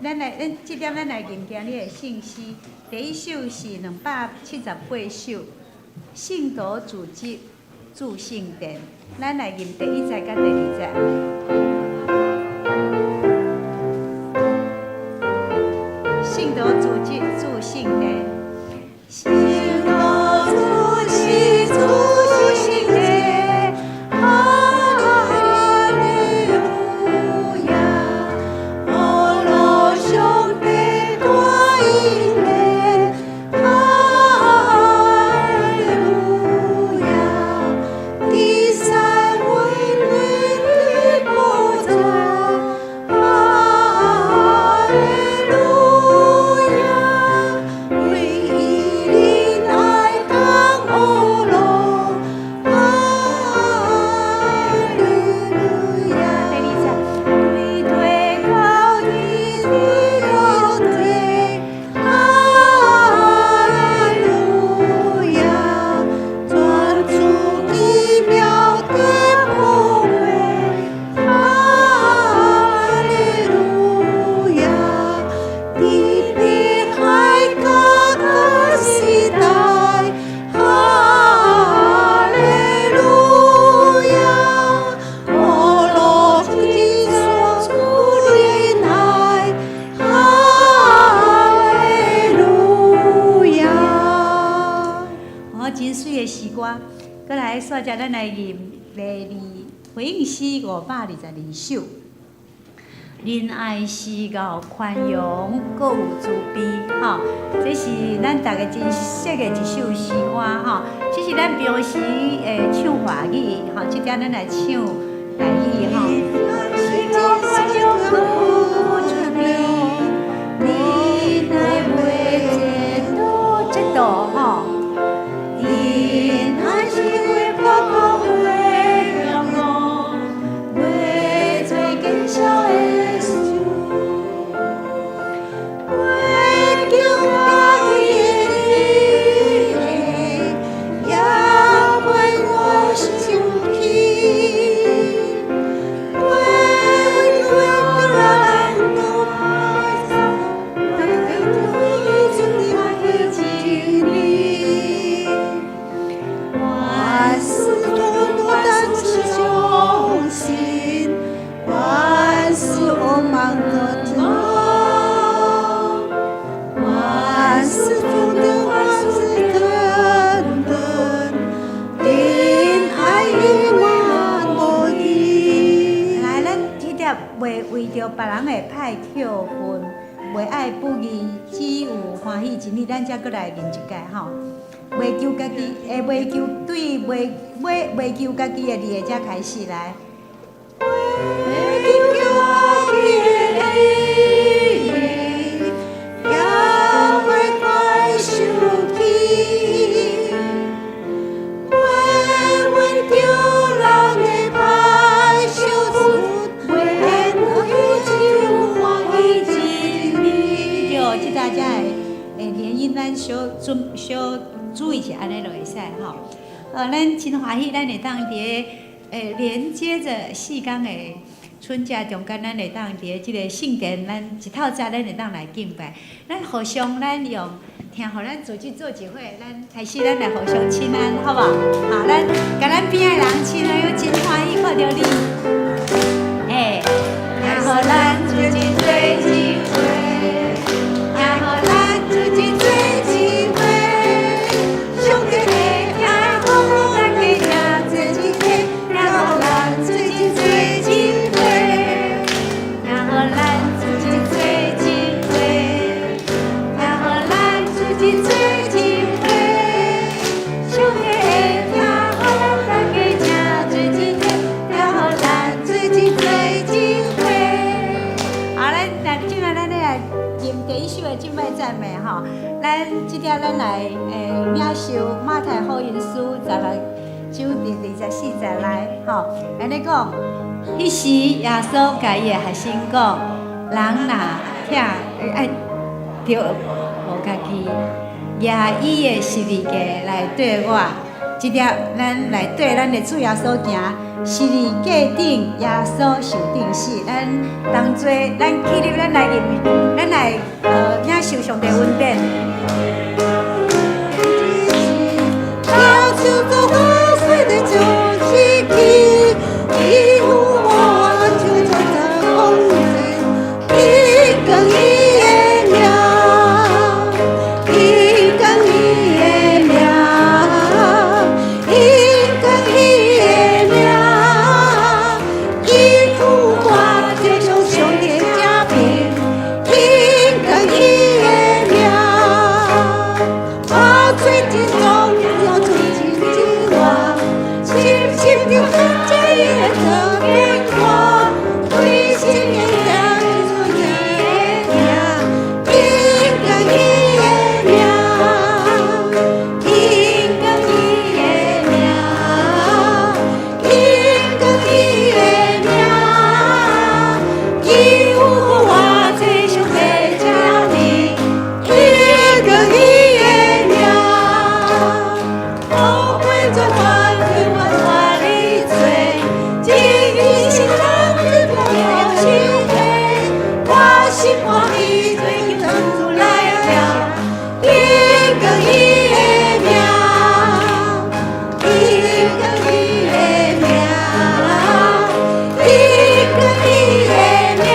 咱來，咱這點咱來吟今日的聖詩。第一首是278首，聖徒組織駐聖殿。咱來吟第一節佮第二節。聖徒組織駐聖殿。聖徒組織駐聖殿，哈利路亞！阿羅上帝大恩典，哈利路亞！佇山溫暖的寶座，哈利路亞！為伊仁愛同阿羅，哈利路亞！第二節，對地高地的高地，哈利路亞！傳出奇妙的寶貴，哈利路亞！佇地海各個時代，哈利路亞！阿羅之主仁愛，哈利路亞！哦，真媠的詩歌，閣來煞只咱來吟第二回應詩522首。仁愛是夠寬容，閣有慈悲，吼，這是咱逐家真熟的一首詩歌，吼。這是咱平常時會唱華語，吼，這點咱來唱台語，吼。是夠寬容，閣有慈悲，仁愛袂折墮，折墮，吼。仁愛是袂誇口，袂驕傲，袂做見笑的事，袂求家己的利益，也袂愛受氣，袂為別人歡喜真理。萬事通萬事相信，萬事往得得，萬事中的萬事等等，仁愛永無的。來，咱這粒袂為著別人的歹扣分，袂愛不義，只有歡喜真理。咱才閣來吟一擺吼。袂求家己，會袂求對，袂袂袂求家己的利益，才開始來。袂求家己的利益，也袂快受氣，袂為著人的歹相處，袂不義，只有歡喜真理。對，這大家會會連音，咱小準小注意一下，按呢就會使吼。咱真歡喜，咱會當佇咧連接著四工的春假中間，咱會當佇咧這个聖殿，咱一透早咱會當來敬拜。咱互相咱用聽，予咱組織做一伙，咱開始咱來互相請安，好無？好，咱共咱邊仔的人請安，有真歡喜看著你。欸，聽予咱組織做一伙，聽予咱組織做一伙，上帝的疼予咱家聽做一伙，聽予咱組織做一伙，聽予咱組織做一伙，聽予咱組織做一伙，上帝的疼予咱家聽做一伙，聽予咱組織做一伙。好，咱來這擺咱來吟第一首的敬拜讚美吼，咱這點咱來領受馬太福音書16章第24節來吼，按呢講，彼時耶穌共伊的學生講，人若疼愛著無家己，舉伊的十字架來綴我，這點咱來綴咱的主耶穌行，十字架頂耶穌受釘死，咱同齊咱起立，咱來吟，咱心歡喜，追求主來聽，榮光伊的名，榮光伊的名，榮光伊的名，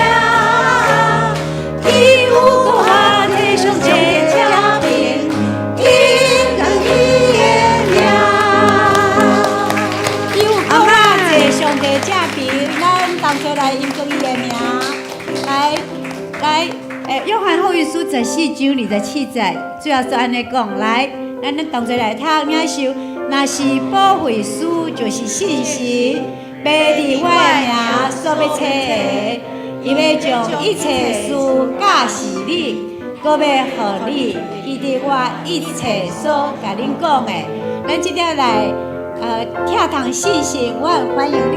伊有國法上帝正平，榮光伊的名。伊有國法坐上帝正邊，咱同齊來榮光伊的名。來來，約翰福音書14章27節，主耶穌按呢講，來，咱同齊來讀，領受。若是保惠師，就是信實，欲佇我的名所欲請的，伊欲將一切事教示你，閣欲予你記得我一切所共恁講的。咱這點來，拆堂信心，我歡迎你。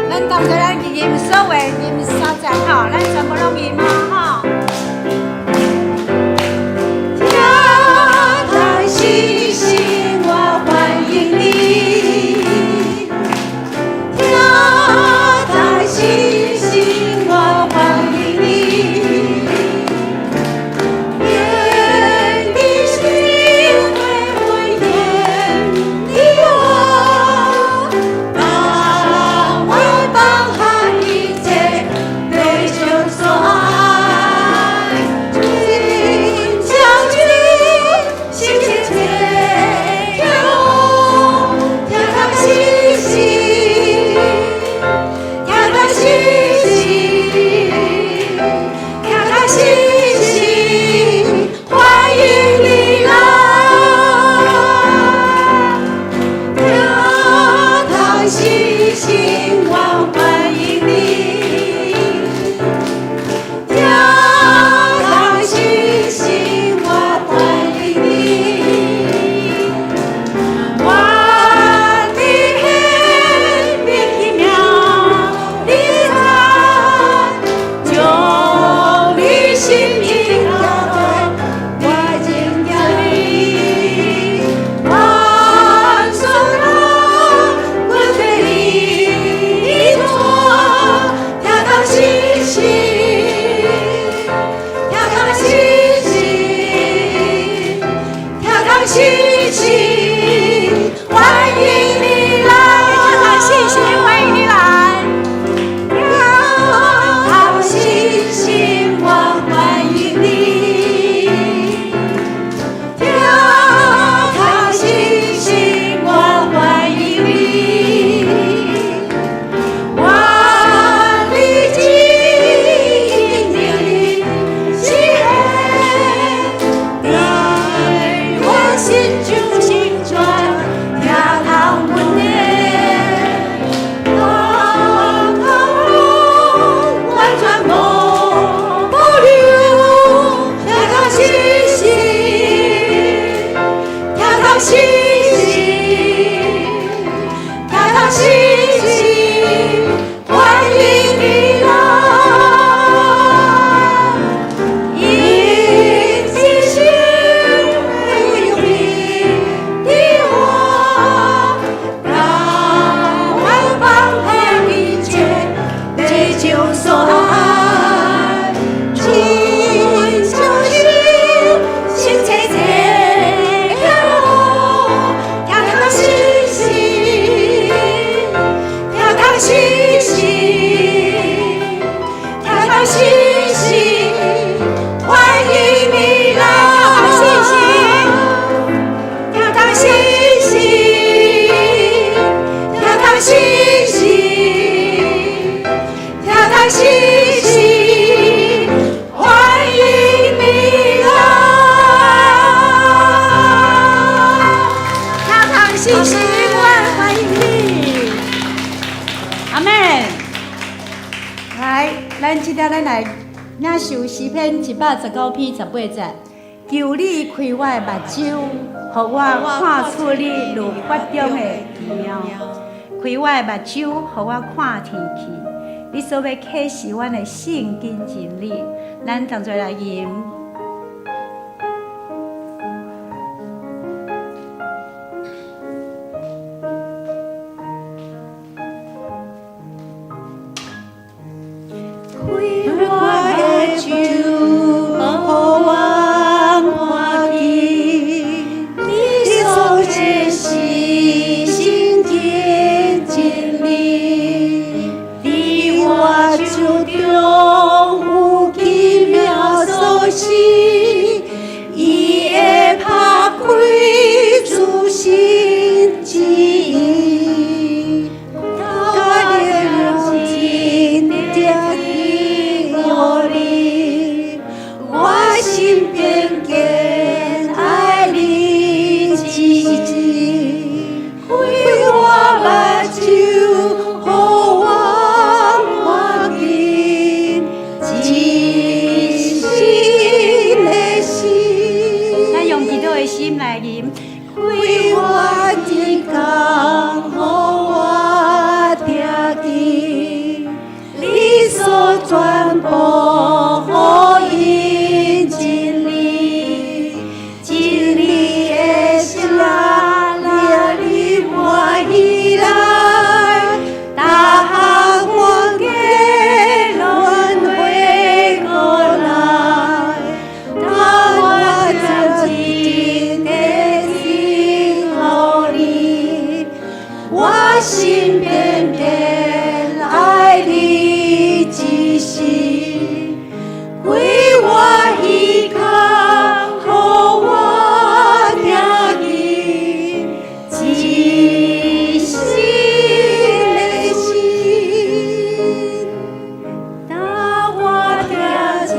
咱同齊咱吟所有吟三節吼，咱全部攏吟啊吼。拆堂信心，我歡迎你。拆堂信心，我歡迎你。願你心會永遠的我，讓我放下一切，對主所愛。親像主心切切跳，拆堂信心，拆堂信心，拆堂信心，歡迎你來。拆堂信心，我歡迎你。拆堂信心，我歡迎你。願你顯明奇妙的讚，將你心意交託，我敬仰你。萬頌樂，跟隨你做，拆堂信心，拆堂信心，拆堂信心，歡迎你來。拆堂信心，歡迎你來。拆堂信心，我歡迎你。拆堂信心，我歡迎你。願你指引的喜悅，我心中成全，拆堂阮的，通通完全無保留，拆堂信心，拆堂信心，拆堂信心，歡迎你來。因信心有你的我，讓我放下一切，得救所愛。親像心，心切切跳，拆堂信心，拆堂信心，拆堂信心，歡迎你來。拆堂信心，拆堂信心，拆堂信心，拆堂信心，歡迎你來。拆堂信心，我歡迎你。阿們。來，咱這條咱來領受詩篇119篇18節，求你開我的目睭，予我看出你律法中的奇妙。開我的目睭，予我看天去。你所欲啟示阮的聖經真理，咱同齊來吟。全部予𪜶真理，真理的聖靈你滿起來，逐項冤家攏回過來，當我將真的心予你，我心偏偏愛你一生，開我耳孔，予我聽見一生的心。當我聽真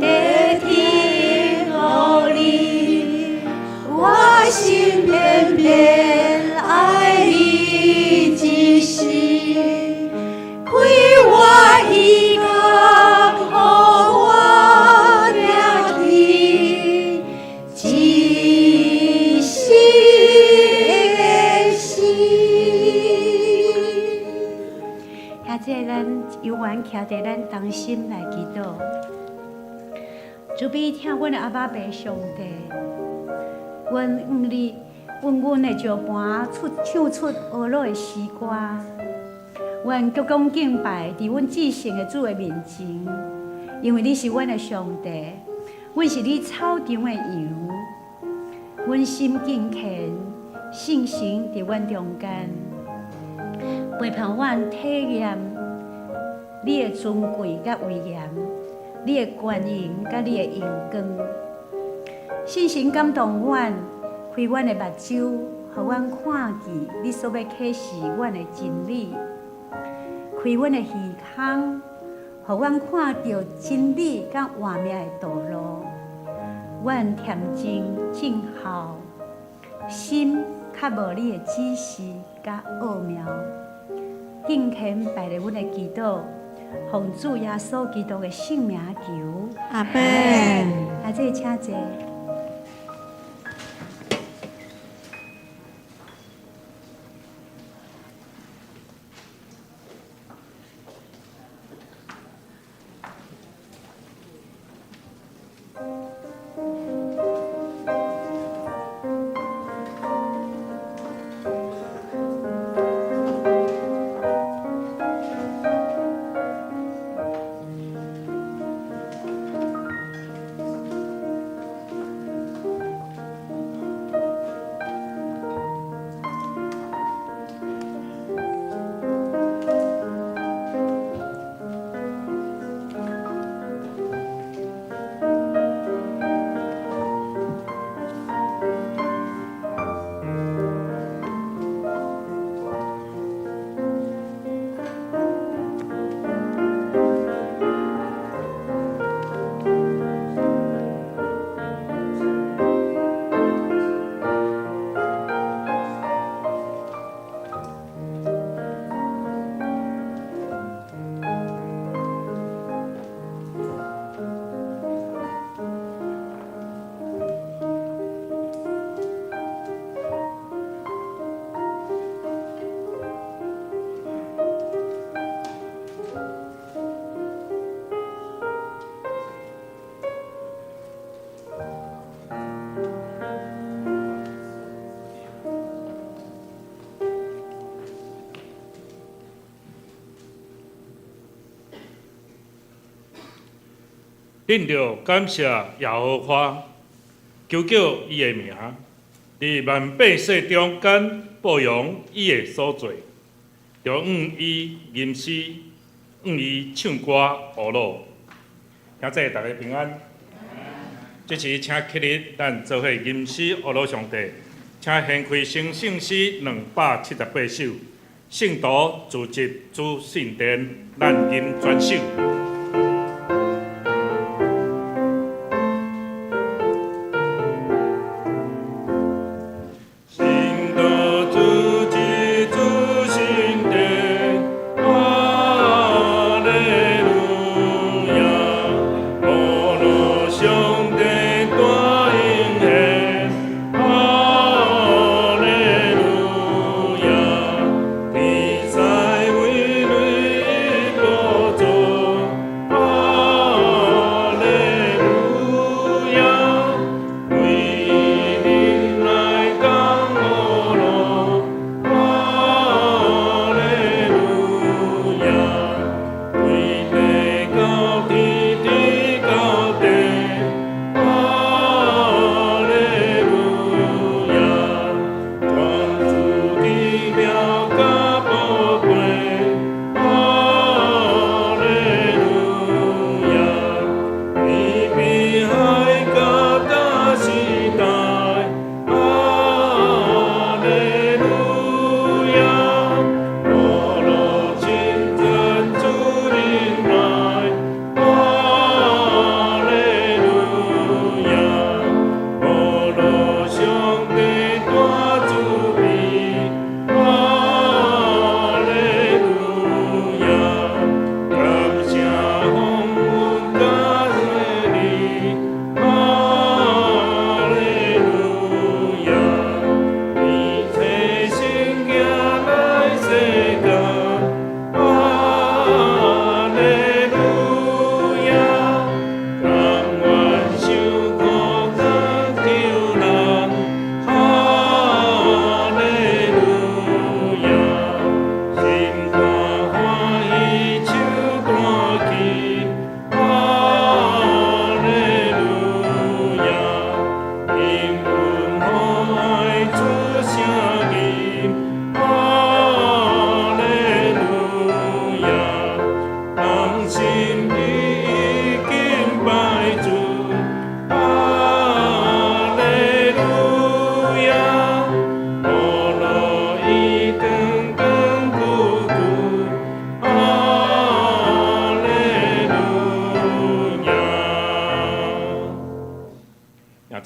的聽予你，我心偏偏愛你一生，開我耳孔，予我聽見一生的心。兄弟，咱有緣徛佇咱同心來祈禱。慈悲疼阮的阿爸父上帝，阮向你，阮阮的石盤出唱出呵咾的詩歌，阮鞠躬敬拜佇阮至聖的主的面前，因為你是阮的上帝，阮是你草場的羊，阮心敬虔，聖神佇阮中間，陪伴阮體驗你的尊貴佮威嚴，你的權榮佮你的榮光。聖神感動阮，開阮的目睭，予阮看見你所欲啟示阮的真理；開阮的耳孔，予阮看著真理佮活命的道路。阮恬靜靜候，心較無你的指示佮奧妙。敬虔擺佇阮的祈禱，奉主耶穌基督的聖名求。阿門。阿姐，請坐。恁著感謝耶和華，求叫伊的名，佇萬百姓中間報揚伊的所做，著向伊吟詩，向伊唱歌呵咾。兄弟，大家平安。這時請起立，咱做伙吟詩呵咾上帝，請掀開成聖詩278首，聖徒聚集主聖殿，咱吟全首。聖徒聚集主聖殿，哈利路亞！呵咾上帝大應現，哈利路亞！天使圍內寶座，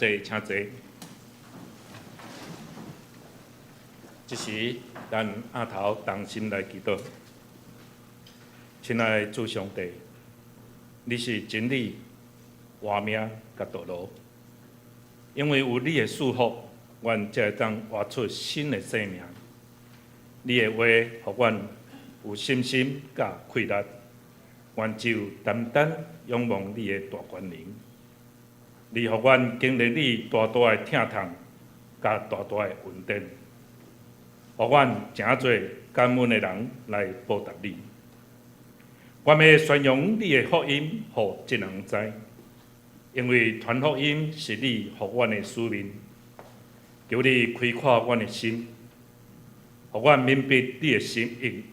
坐，請坐。這時，咱阿頭同心來祈禱。親愛的主上帝，你是真理、活命佮道路，因為有你的賜福，阮才會當活出新的生命。你的話，予阮有信心佮氣力，阮只有單單仰望你的大權能。你予阮經歷你大大的疼痛，佮大大的恩典，予阮成做感恩的人來報答你。我欲宣揚你的福音，予眾人知，因為傳福音是你予阮的使命。求你開闊阮的心，予阮明白你的心意，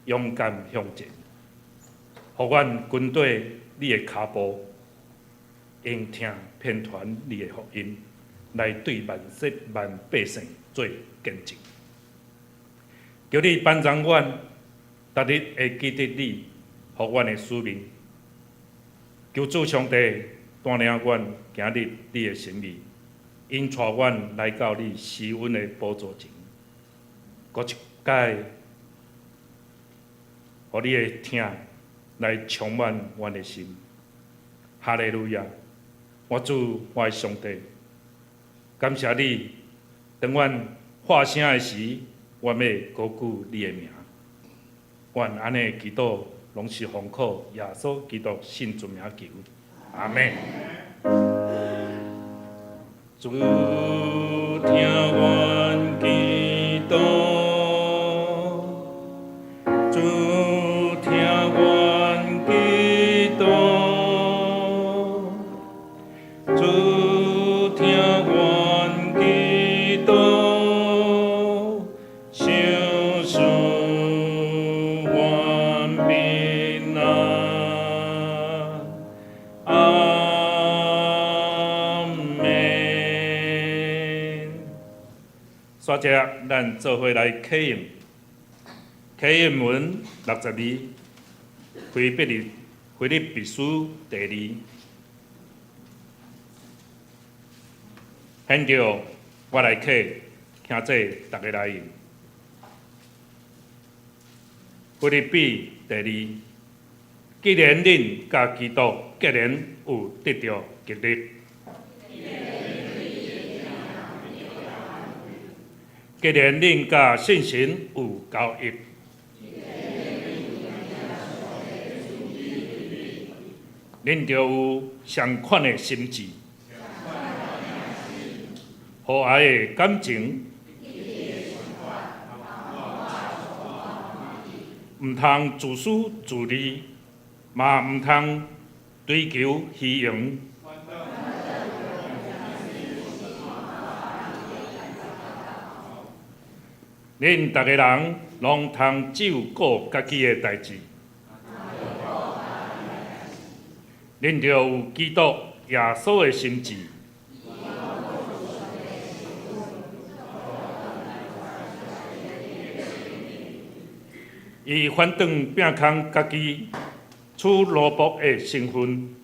勇敢向前，予阮跟綴你的跤步，用疼遍傳你的福音，來對萬世萬百姓做見證。求你幫助阮，逐日會記得你予阮的使命。求主上帝帶領阮行入你的心意，引帶阮來到你施恩的寶座前，閣一擺，予你的疼來充滿阮的心。哈利路亞！我主，我的上帝，感謝你，當阮發聲的時，阮欲高舉你的名。阮按呢祈禱，攏是奉靠耶穌基督聖尊名求，阿們。主聽阮祈禱，主聽阮祈禱，主聽阮祈禱，賞賜阮平安。阿們。煞接咱做伙來啟用，啟應文62，腓立比書第二。現在我來啟，請坐，逐家來應。腓立比第二，既然恁佮基督結連有得著激勵，既然恁佮聖神有交易，恁著有相款的心志，和愛的感情，毋通自私自利，嘛毋通追求虛榮。恁逐个人攏通只有顧家己的代誌，恁著有基督耶穌的心志。伊反轉摒空家己，取奴僕的身份，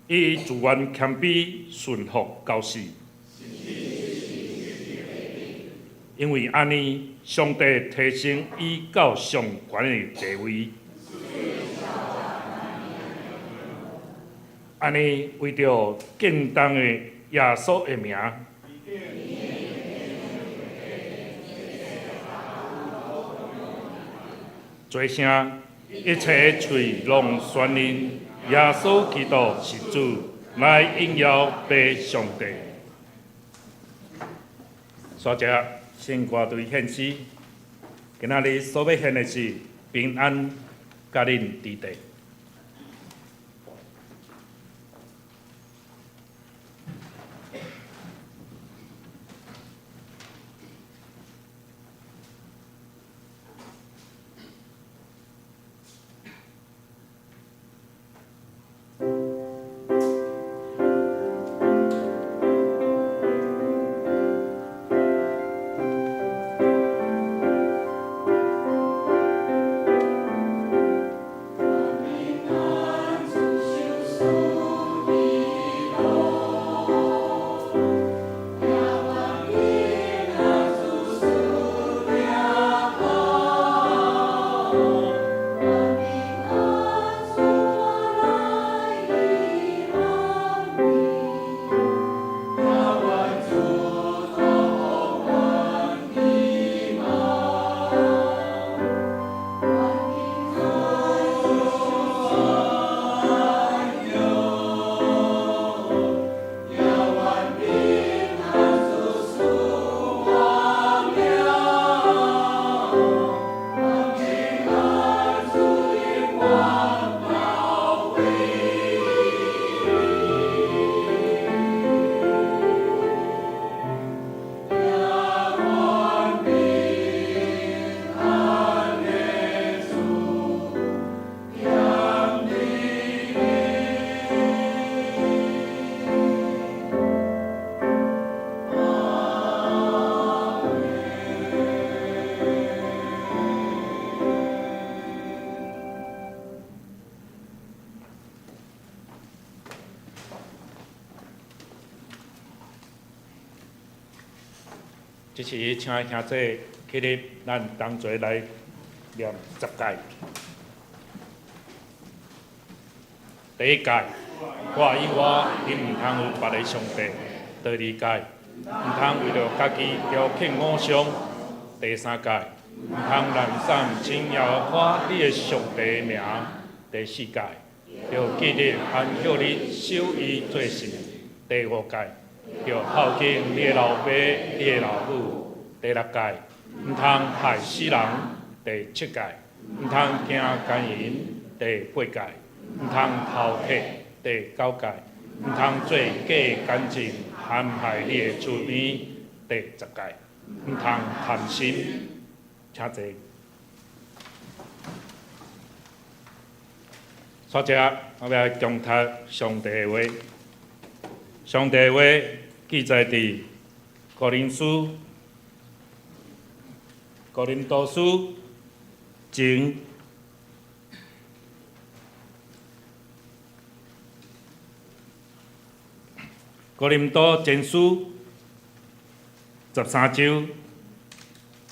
伊自願謙卑順服到死。因為按呢，上帝提升伊到上懸的地位。按呢，為著敬重的耶穌的名，做聲一切喙攏宣認耶穌基督是主，來榮耀父上帝。煞接聖歌隊獻詩，今仔日所欲獻的是平安佮恁佇佇。這時請兄弟起立，咱同齊來念十誡。第一誡，我以外，你毋通有別个上帝。第二誡，毋通為著家己雕刻偶像。第三誡，毋通濫散稱耶和華你的上帝的名。第四誡，著記得安息日守伊做聖。第五誡，著孝敬你的老爸、你的老母。第六誡，毋通害死人。第七誡，毋通行姦淫。第八誡，毋通偷竊。第九誡，毋通做假見證陷害你的厝邊。第十誡，毋通貪心。請坐。煞者，我欲來恭讀上帝的話。上帝的話記載佇哥林書、哥林多書前。哥林多前書十三章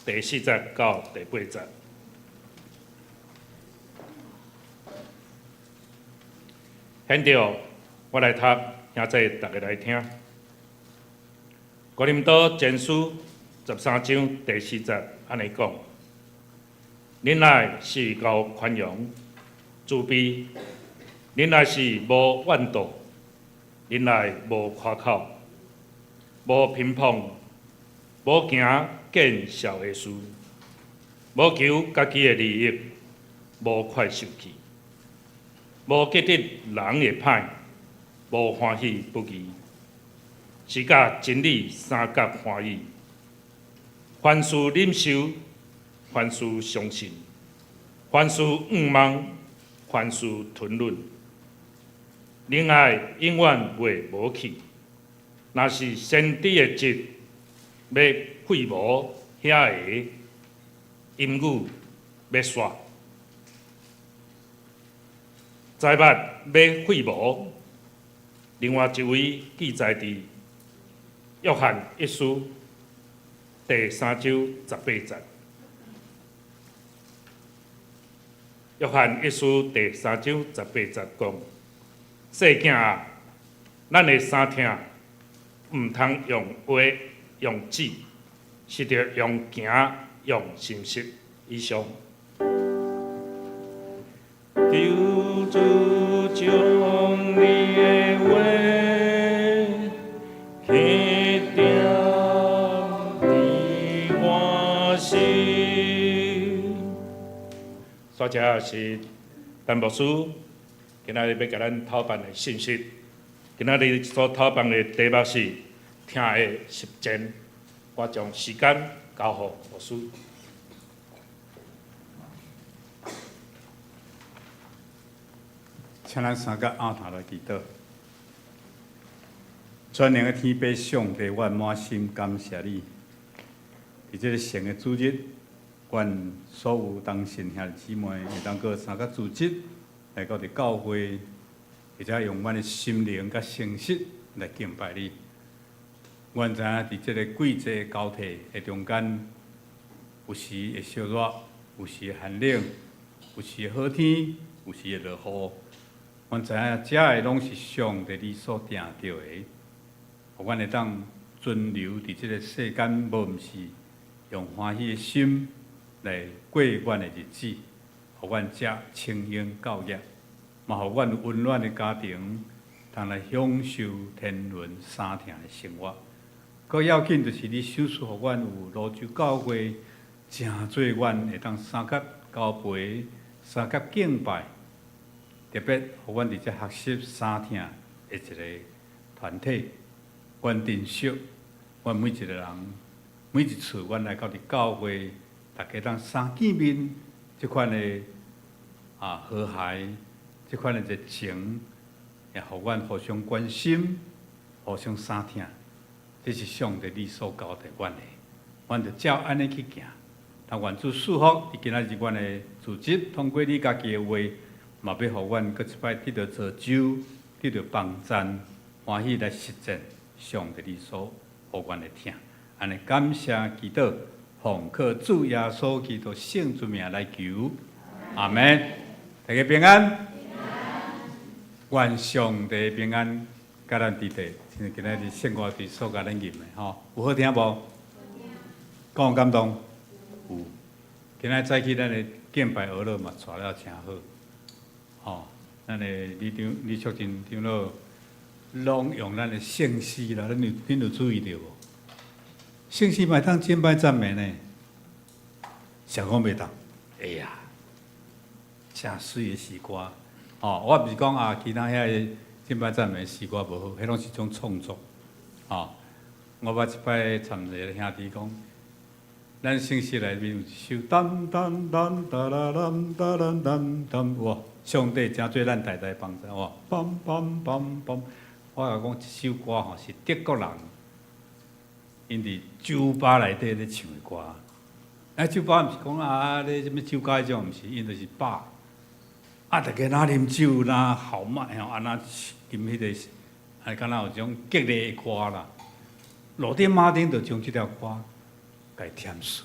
第四節到第八節。現在我來讀，兄弟逐家來聽。哥林多前書十三章第四節按呢講：忍耐是夠寬容、慈悲；忍耐是無怨妒。忍耐無誇口，無評判，無行見笑的事，無求家己的利益，無快受氣，無記得人的歹，無歡喜不義，是佮真理相夾歡喜。凡事忍受，凡事相信，凡事向望，凡事吞忍。仁愛永遠袂無去，若是先知的職欲廢無，遐个音語欲煞，財物欲廢無。另外一位記載佇約翰一書第三章十八節。約翰一書第三章十八節講。細囝啊，咱的相疼毋通用話用舌，是著用行用心實。以上。求主將你的話刻釘佇我心。煞者是陳牧師。今仔日欲共咱討辦的信息，今仔日所討辦的題目是疼的實踐。我將時間交予牧師。請咱三個仰頭來祈禱。全能的天父上帝，阮滿心感謝你。佇這个聖的主日，阮所有同信兄弟姊妹會當閣相佮組織來到佇教會，而且用阮的心靈佮誠實來敬拜你。阮知影佇這个季節交替的中間，有時會燒熱，有時會寒冷，有時會好天，有時會落雨。阮知影這个攏是上帝你所定著的，予阮會當存留佇這个世間，無毋是用歡喜的心來過阮的日子，予阮遮清英教業，嘛予阮有溫暖的家庭，通來享受天倫相疼的生活。閣要緊就是你賞賜予阮有蘆洲教會，成做阮會當相佮交陪、相佮敬拜，特別予阮佇遮學習相疼的一个團體。阮珍惜，阮每一个人，每一次阮來到佇教會，大家當相見面，這款的和諧，這款的熱情，也予阮互相關心，互相相疼。這是上帝你所交代阮的，阮就照按呢去行。但願主賜福，佇今仔日阮的組織，通過你家己的話，嘛欲予阮閣一擺得著造就，得著幫贊，歡喜來實踐上帝你所予阮的疼。按呢感謝祈禱，奉靠主耶穌基督聖尊名來求，阿門。大家平安，願上帝平安，佮咱佇佇，親像今仔日聖歌隊所共咱吟的吼，有好聽無？敢有感動？有。今仔早起咱的敬拜娛樂嘛，帶了誠好，吼，咱的李長李淑珍長老攏用咱的聖詩啦，恁有注意著無？聖詩嘛會當敬拜讚美呢？誰講袂當？哎呀，誠媠的詩歌，哦，我毋是講啊，其他遐个敬拜讚美詩歌無好，彼攏是一種創作，哦。我捌一擺參一个兄弟講，咱聖詩內面有一首當當當噠啦啷噠啷當當，哇！上帝誠做咱大大幫助，哇！梆梆梆梆，我共講，這首歌吼是德國人，𪜶佇酒吧內底咧唱的歌。啊，酒吧毋是講啊，咧啥物酒家彼種，毋是，𪜶就是吧。啊，逐家若啉酒，若豪邁吼，啊，若啉彼个，啊，敢若有種激勵的歌啦。路德馬丁就將這條歌共填詞，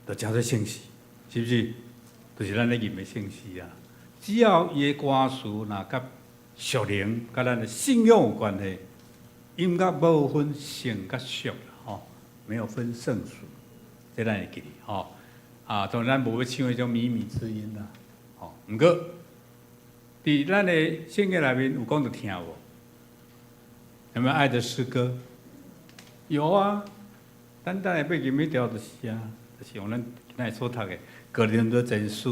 就成做聖詩，是毋是？就是咱咧吟的聖詩啊。只要伊的歌詞若佮屬靈、佮咱的信仰有關係，音樂無分聖佮俗吼，沒有分聖俗，這咱會記得吼。啊，當然咱無欲唱彼種靡靡之音啦，吼。毋過，佇咱的聖經內面有講著疼無？有沒有愛的詩歌？有啊，單單的背景彼條就是啊，就是用咱今仔所讀的《哥林多前書》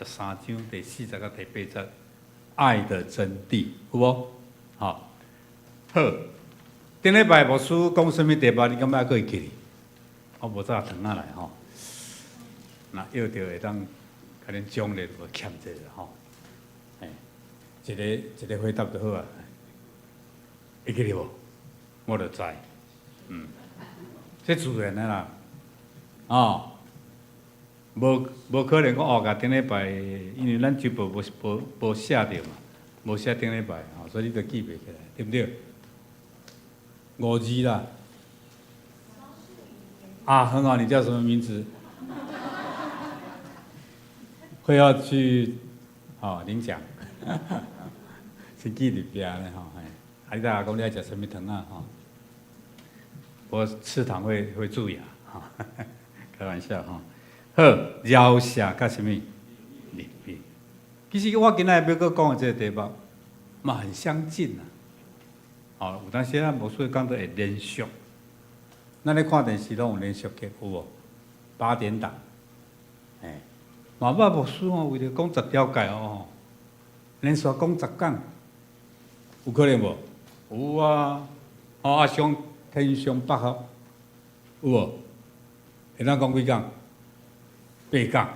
13章第4節到第8節，愛的真諦，有無？好，好。頂禮拜牧師講啥物題目？你感覺猶閣會記得？我無早轉仔來吼，若約著會當共恁獎勵，無欠這個吼。嘿，一个一个回答就好啊。會記得無？我就知，這自然的啦，哦，無可能講哦，共頂禮拜，因為咱週報無寫著嘛，無寫頂禮拜吼，所以你就記袂起來，對毋對？五字啦，啊，很好，你叫什麼名字？會要去，哦，領獎，先記佇邊咧吼，嘿，啊，你大家講你愛食啥物糖仔吼？我吃糖會蛀牙，哈，開玩笑吼。好，饒赦佮啥物？憐憫。其實我今仔日欲閣講的這個題目，嘛很相近啊。哦，有當時咱牧師講著會連續。咱咧看電視攏有連續劇，有無？八點檔，嘿，嘛捌牧師吼，為著講十條誡哦，連續講10講，有可能無？有啊，哦，啊，上天上北合，有無？會當講幾工？8工，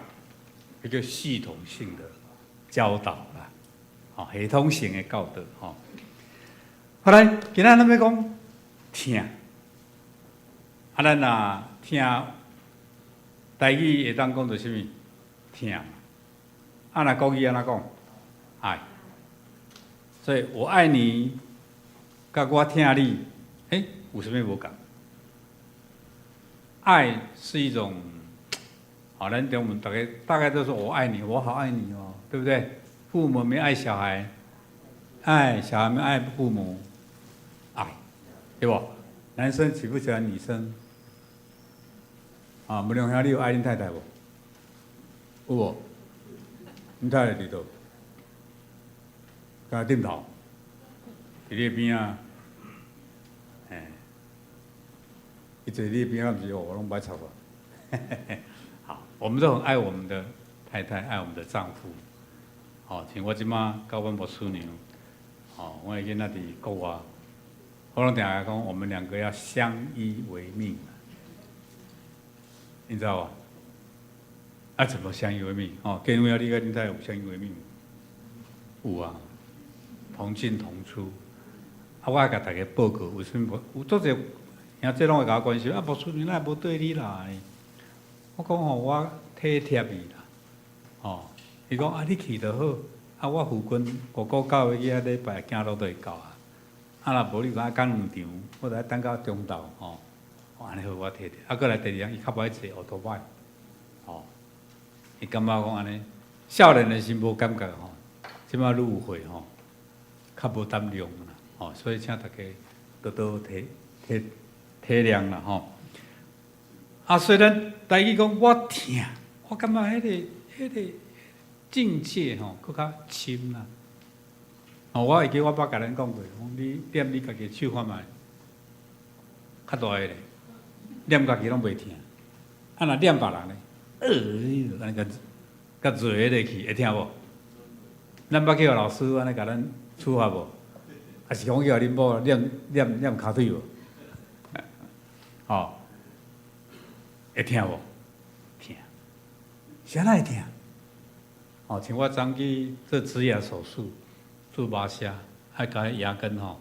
彼叫系統性的教導啦，吼，系統性的教導，吼。好來，今仔咱欲講疼，啊，咱若疼台語會當講做啥物？疼。啊，若國語按怎講？愛。所以我愛你，佮我疼你，欸，有啥物無仝？愛是一種，好，咱等我們大概都說我愛你，我好愛你哦，對不對？父母沒愛小孩，愛小孩沒愛父母，愛，對不？男生喜不喜歡女生？啊，無良兄，你有愛恁太太無？有無？恁太太佇佗？佇頂頭，佇你邊仔，嘿，伊坐你邊仔，毋是哦，我攏無愛插我。好，我們都很愛我們的太太，愛我們的丈夫。好，像我這馬佮阮牧師娘，哦，我的囡仔佇國外，我攏定定講，我們兩個要相依為命，你知道無？啊，怎麼相依為命？哦，建威啊，你佮恁太太有相依為命無？有啊，同進同出。啊，我愛共大家報告，為啥物無？有足濟兄弟攏會共我關心，啊，牧師你哪會無綴你來？我講吼，我體貼伊啦，吼，伊講啊，你去就好，啊，我附近五股教會去遐禮拜行路就會到啊。啊，若無你講愛趕兩場，我就愛等到中晝吼。哦，按呢好我提著。啊，閣來第二樣，伊較無愛坐歐多擺，吼，伊感覺講按呢，少年的時無感覺吼，這擺愈有歲吼，較無膽量啦，吼，所以請大家多多體諒啦，吼。啊，雖然台語講我疼，我感覺彼個境界吼，閣較深啦。哦，我會記我捌共恁講過，講你掂你家己手看覓，較大个咧，掂家己攏袂疼。啊，若掂別人咧，按呢共共蹩落去，會疼無？咱捌去予老師按呢共咱處罰無？抑是講去予恁某念念念跤腿無？吼，會疼無？疼，啥人會疼？哦，像我昨去做植牙手術，做麻瀉，愛共牙根吼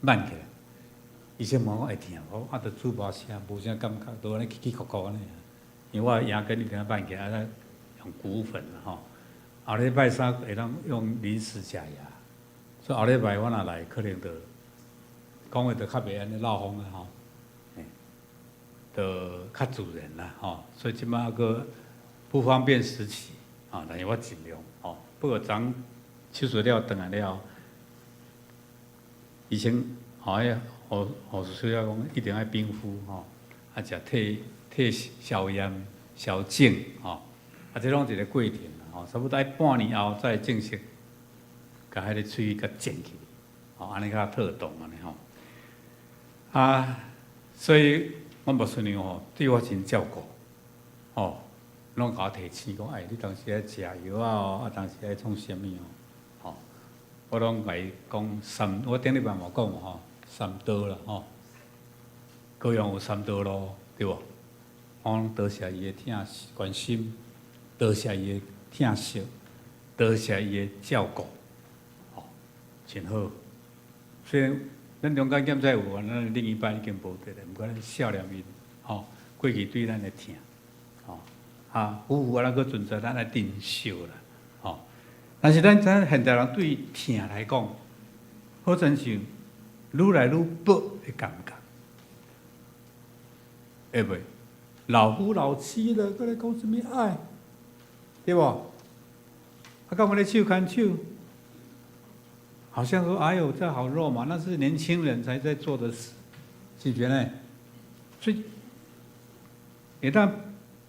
挽起來。醫生問我會疼無？啊，著做麻瀉，無啥感覺，都按呢起起伏伏按呢。因為我牙根一定要挽起來，啊，用骨粉吼。後禮拜三會當用臨時假牙，所以後禮拜我若來，可能就講話就較袂按呢漏風啊吼，就較自然啦吼。所以這擺閣不方便時期啊，但是我盡量吼。不過昨手術了轉來了，醫生吼，彼護士小姐講一定愛冰敷吼，啊，食退退消炎、消腫吼，啊，這攏一個過程吼，差不多愛半年後才會正式共彼個喙共剪去，吼，按呢較妥當按呢吼。啊，所以阮牧師娘吼對我真照顧，吼，攏共我提醒講，哎，你當時愛食藥啊，啊，當時愛創啥物哦，吼，我攏共伊講三，我頂禮拜嘛講吼，三多啦吼，高雄有三多路，對無？我講多謝伊的疼惜關心，多謝伊的疼惜，多謝伊的照顧，吼，真好。雖然咱中間檢查有，咱另一半已經無佇咧，毋過咱少年伊，吼，過去對咱的疼，吼，啊，夫婦啊，閣存在，咱愛珍惜啦，吼。但是咱知影現代人對疼來講，好親像愈來愈薄的感覺，會袂？老夫老妻了，閣咧講啥物愛，對無？啊，敢有咧手牽手，好像說，哎呦，這好肉麻，那是年輕人才在做的事，是毋是呢？所以會當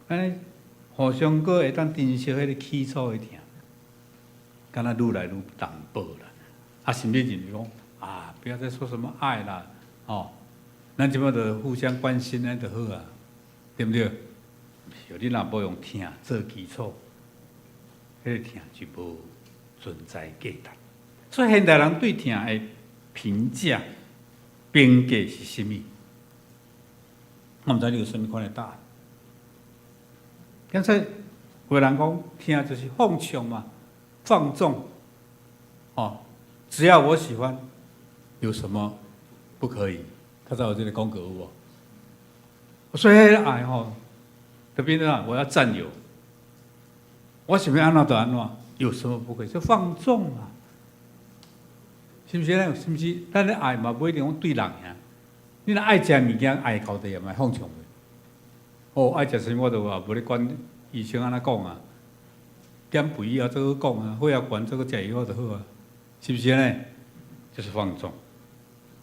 按呢互相閣會當珍惜彼個起初的疼，敢若愈來愈淡薄啦。啊，甚至就是講啊，不要再說什麼愛啦，吼，咱這擺就互相關心按呢就好啊，對毋對？是，你若無用疼做基礎，彼個疼就無存在價值。所以現代人對疼的評價、評價是啥物？我毋知你有啥物款的答案。剛才有人講疼就是放縱嘛，放縱，哦，只要我喜歡，有什麼不可以？較早有這個廣告有無？所以彼個愛吼，特別啊，我要佔有，我想欲按怎就按怎，有什麼不可以？就放縱嘛，是毋是呢？是毋是？咱的愛嘛，無一定講對人爾。你若愛食物件，愛到底也嘛放縱袂？哦，愛食啥物我都話無咧管醫生按怎講啊，減肥以後做閣講啊，血壓懸做閣食藥就好啊，是毋是呢？就是放縱，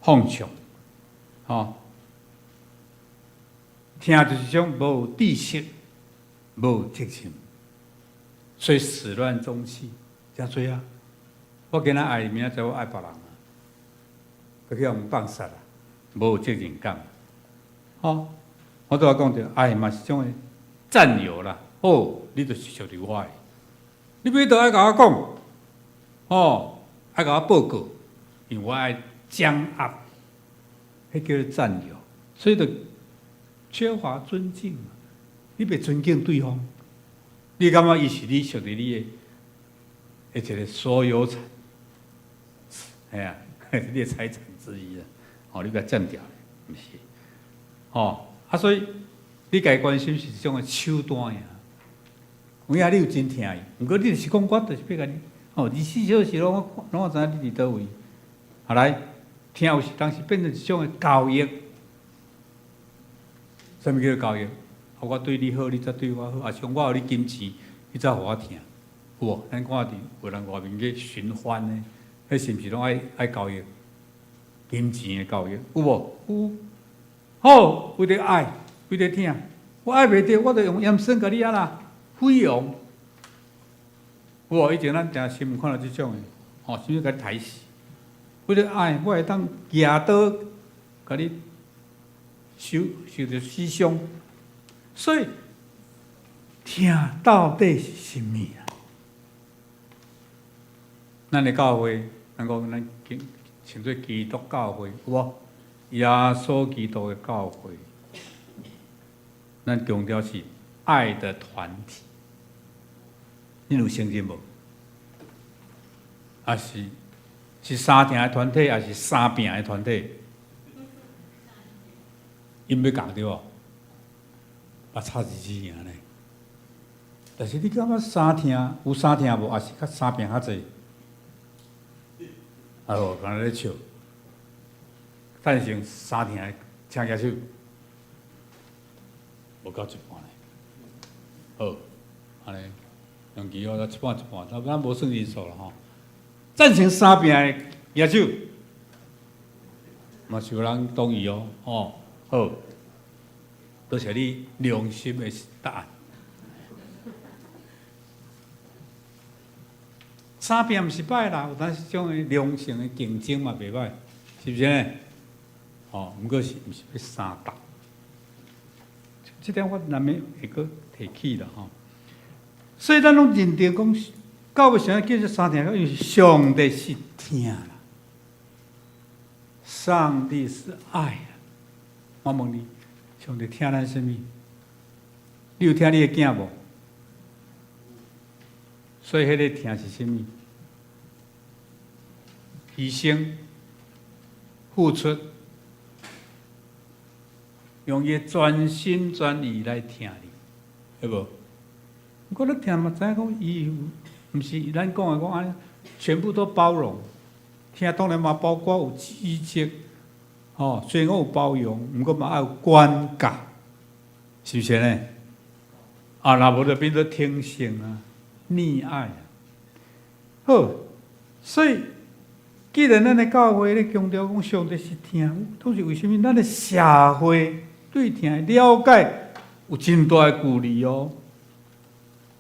放縱，吼，疼就是種無知識、無責任，所以始亂終棄，誠濟啊！我今仔愛，明仔載我愛別人啊，閣去予人放殺啊，無責任感，吼！我拄仔講著，愛嘛是種的佔有啦。哦，你就是屬於我的，你欲佗愛共我講，哦，愛共我報告，因為我愛掌握，彼叫做佔有，所以就缺乏尊敬嘛。你袂尊敬對方，你感覺伊是你屬於你的，一個所有產，嘿啊，你的財產之一啊。哦，你共佔掉，毋是，吼啊，所以你共伊關心是一種的手段爾。有影你有真疼伊，毋過你就是講我就是欲共你，哦，24小時攏我知影你佇佗位。後來疼有時當時變成一種的交易，啥物叫做交易？啊，我對你好，你才對我好；啊，像我予你金錢，你才予我疼，有無？咱看佇有人外面去尋歡的，彼是毋是攏愛交易？金錢的交易有無？有。好，為著愛，為著疼，我愛袂著，我就用鹽酸共你按怎毀容。有無？以前咱定新聞看著這種的，吼，啥物共你刣死？為著愛，我會當舉刀共你受著死傷。所以，疼到底是啥物啊？咱的教會，咱講咱稱做基督教會，有無？耶穌基督的教會，咱強調是愛的團體。你有承認無？抑是相疼的團體，抑是相拚的團體？𪜶欲共對無？啊，差一字爾呢。但是你感覺相疼有相疼無？抑是較相拚較濟？哎喲，敢若咧笑。贊成相疼的，請舉手。無夠一半呢。好，按呢，用記號，一半一半，咱無算人數啦吼。贊成相拚的舉手，嘛是有人同意哦，吼，好，多謝你良心的答案。相拚毋是歹啦，有當時種的良性的競爭嘛袂歹，是毋是呢？哦，毋過是毋是欲相鬥？這點我難免會閣提起啦吼。所以咱攏認定講，教會啥叫做相疼？因為上帝是疼啦，上帝是愛啊。我問你，上帝疼咱啥物？你有疼你的囝無？所以彼个疼是啥物？犧牲、付出，用伊全心全意來疼你，對無？我咧聽嘛，知影講伊毋是咱講的講按呢，全部都包容。疼當然嘛，包括有知識，吼，雖然講有包容，毋過嘛愛有管教，是毋是呢？啊，若無就變做天性啊，溺愛啊。好，所以既然咱的教會咧強調講上帝是疼，都是為啥物？咱的社會對疼的了解有真大的距離哦，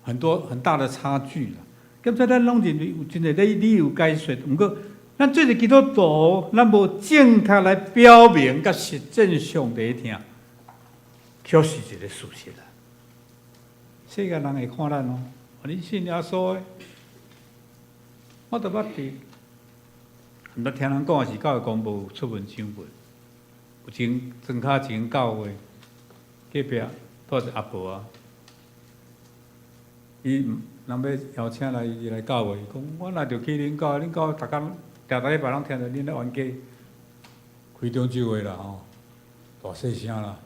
很多很大的差距啦。兼且咱攏認為有真濟理由解說，毋過咱做一個基督徒，咱無正確來表明佮實踐上帝的疼，確實一個事實啦。世界人會看咱哦，你信耶穌的，我都捌佇，毋捌聽人講的是教會公報出文章過，有間莊跤一間教會隔壁住一個阿婆啊，伊人欲邀請來伊來教會，講我若著去恁教會，恁教會逐工定逐禮拜攏聽著恁咧冤家開中酒會啦吼，大細聲啦，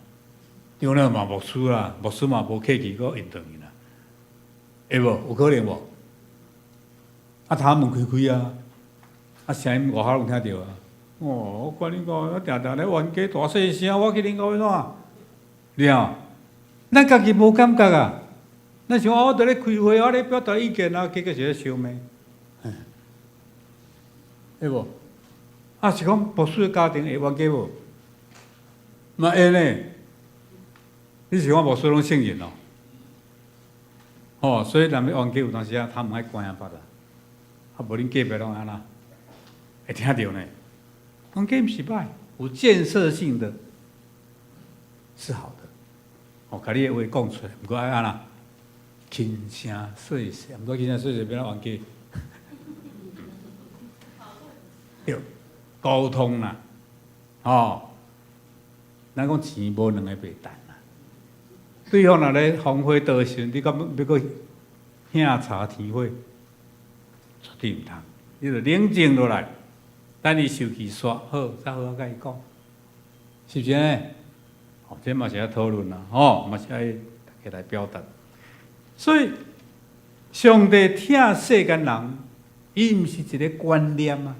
長老嘛牧師啦，牧師嘛無客氣，閣應轉去啦，會無？有可能無？啊，頭門開開啊，啊聲音外口攏聽著啊。哦，我管恁講，我定定咧冤家大細聲，我去恁教會怎？了，咱家己無感覺啊。咱想我佇咧開會，我咧表達意見啊，結果是咧相罵，會無？啊，是講牧師的家庭會冤家無？嘛會呢？你是講牧師攏聖人哦？吼，所以咱欲冤家有當時啊，頭門愛關啊別啦，啊無恁隔壁攏按怎？會聽著呢？冤家毋是歹，有建設性的，是好的。哦，共你的話講出來，毋過愛按怎？輕聲細聲，毋過輕聲細聲變怎冤家？對，溝通啦，吼，咱講錢無兩个白趁啦。對方若咧風火刀時陣，你敢欲閣向茶添火？絕對毋通。你著冷靜落來，等伊受氣煞好，才好好共伊講，是毋是按呢？吼，這嘛是愛討論啦，吼，嘛是愛大家來表達。所以，上帝疼世間人，伊毋是一個觀念啊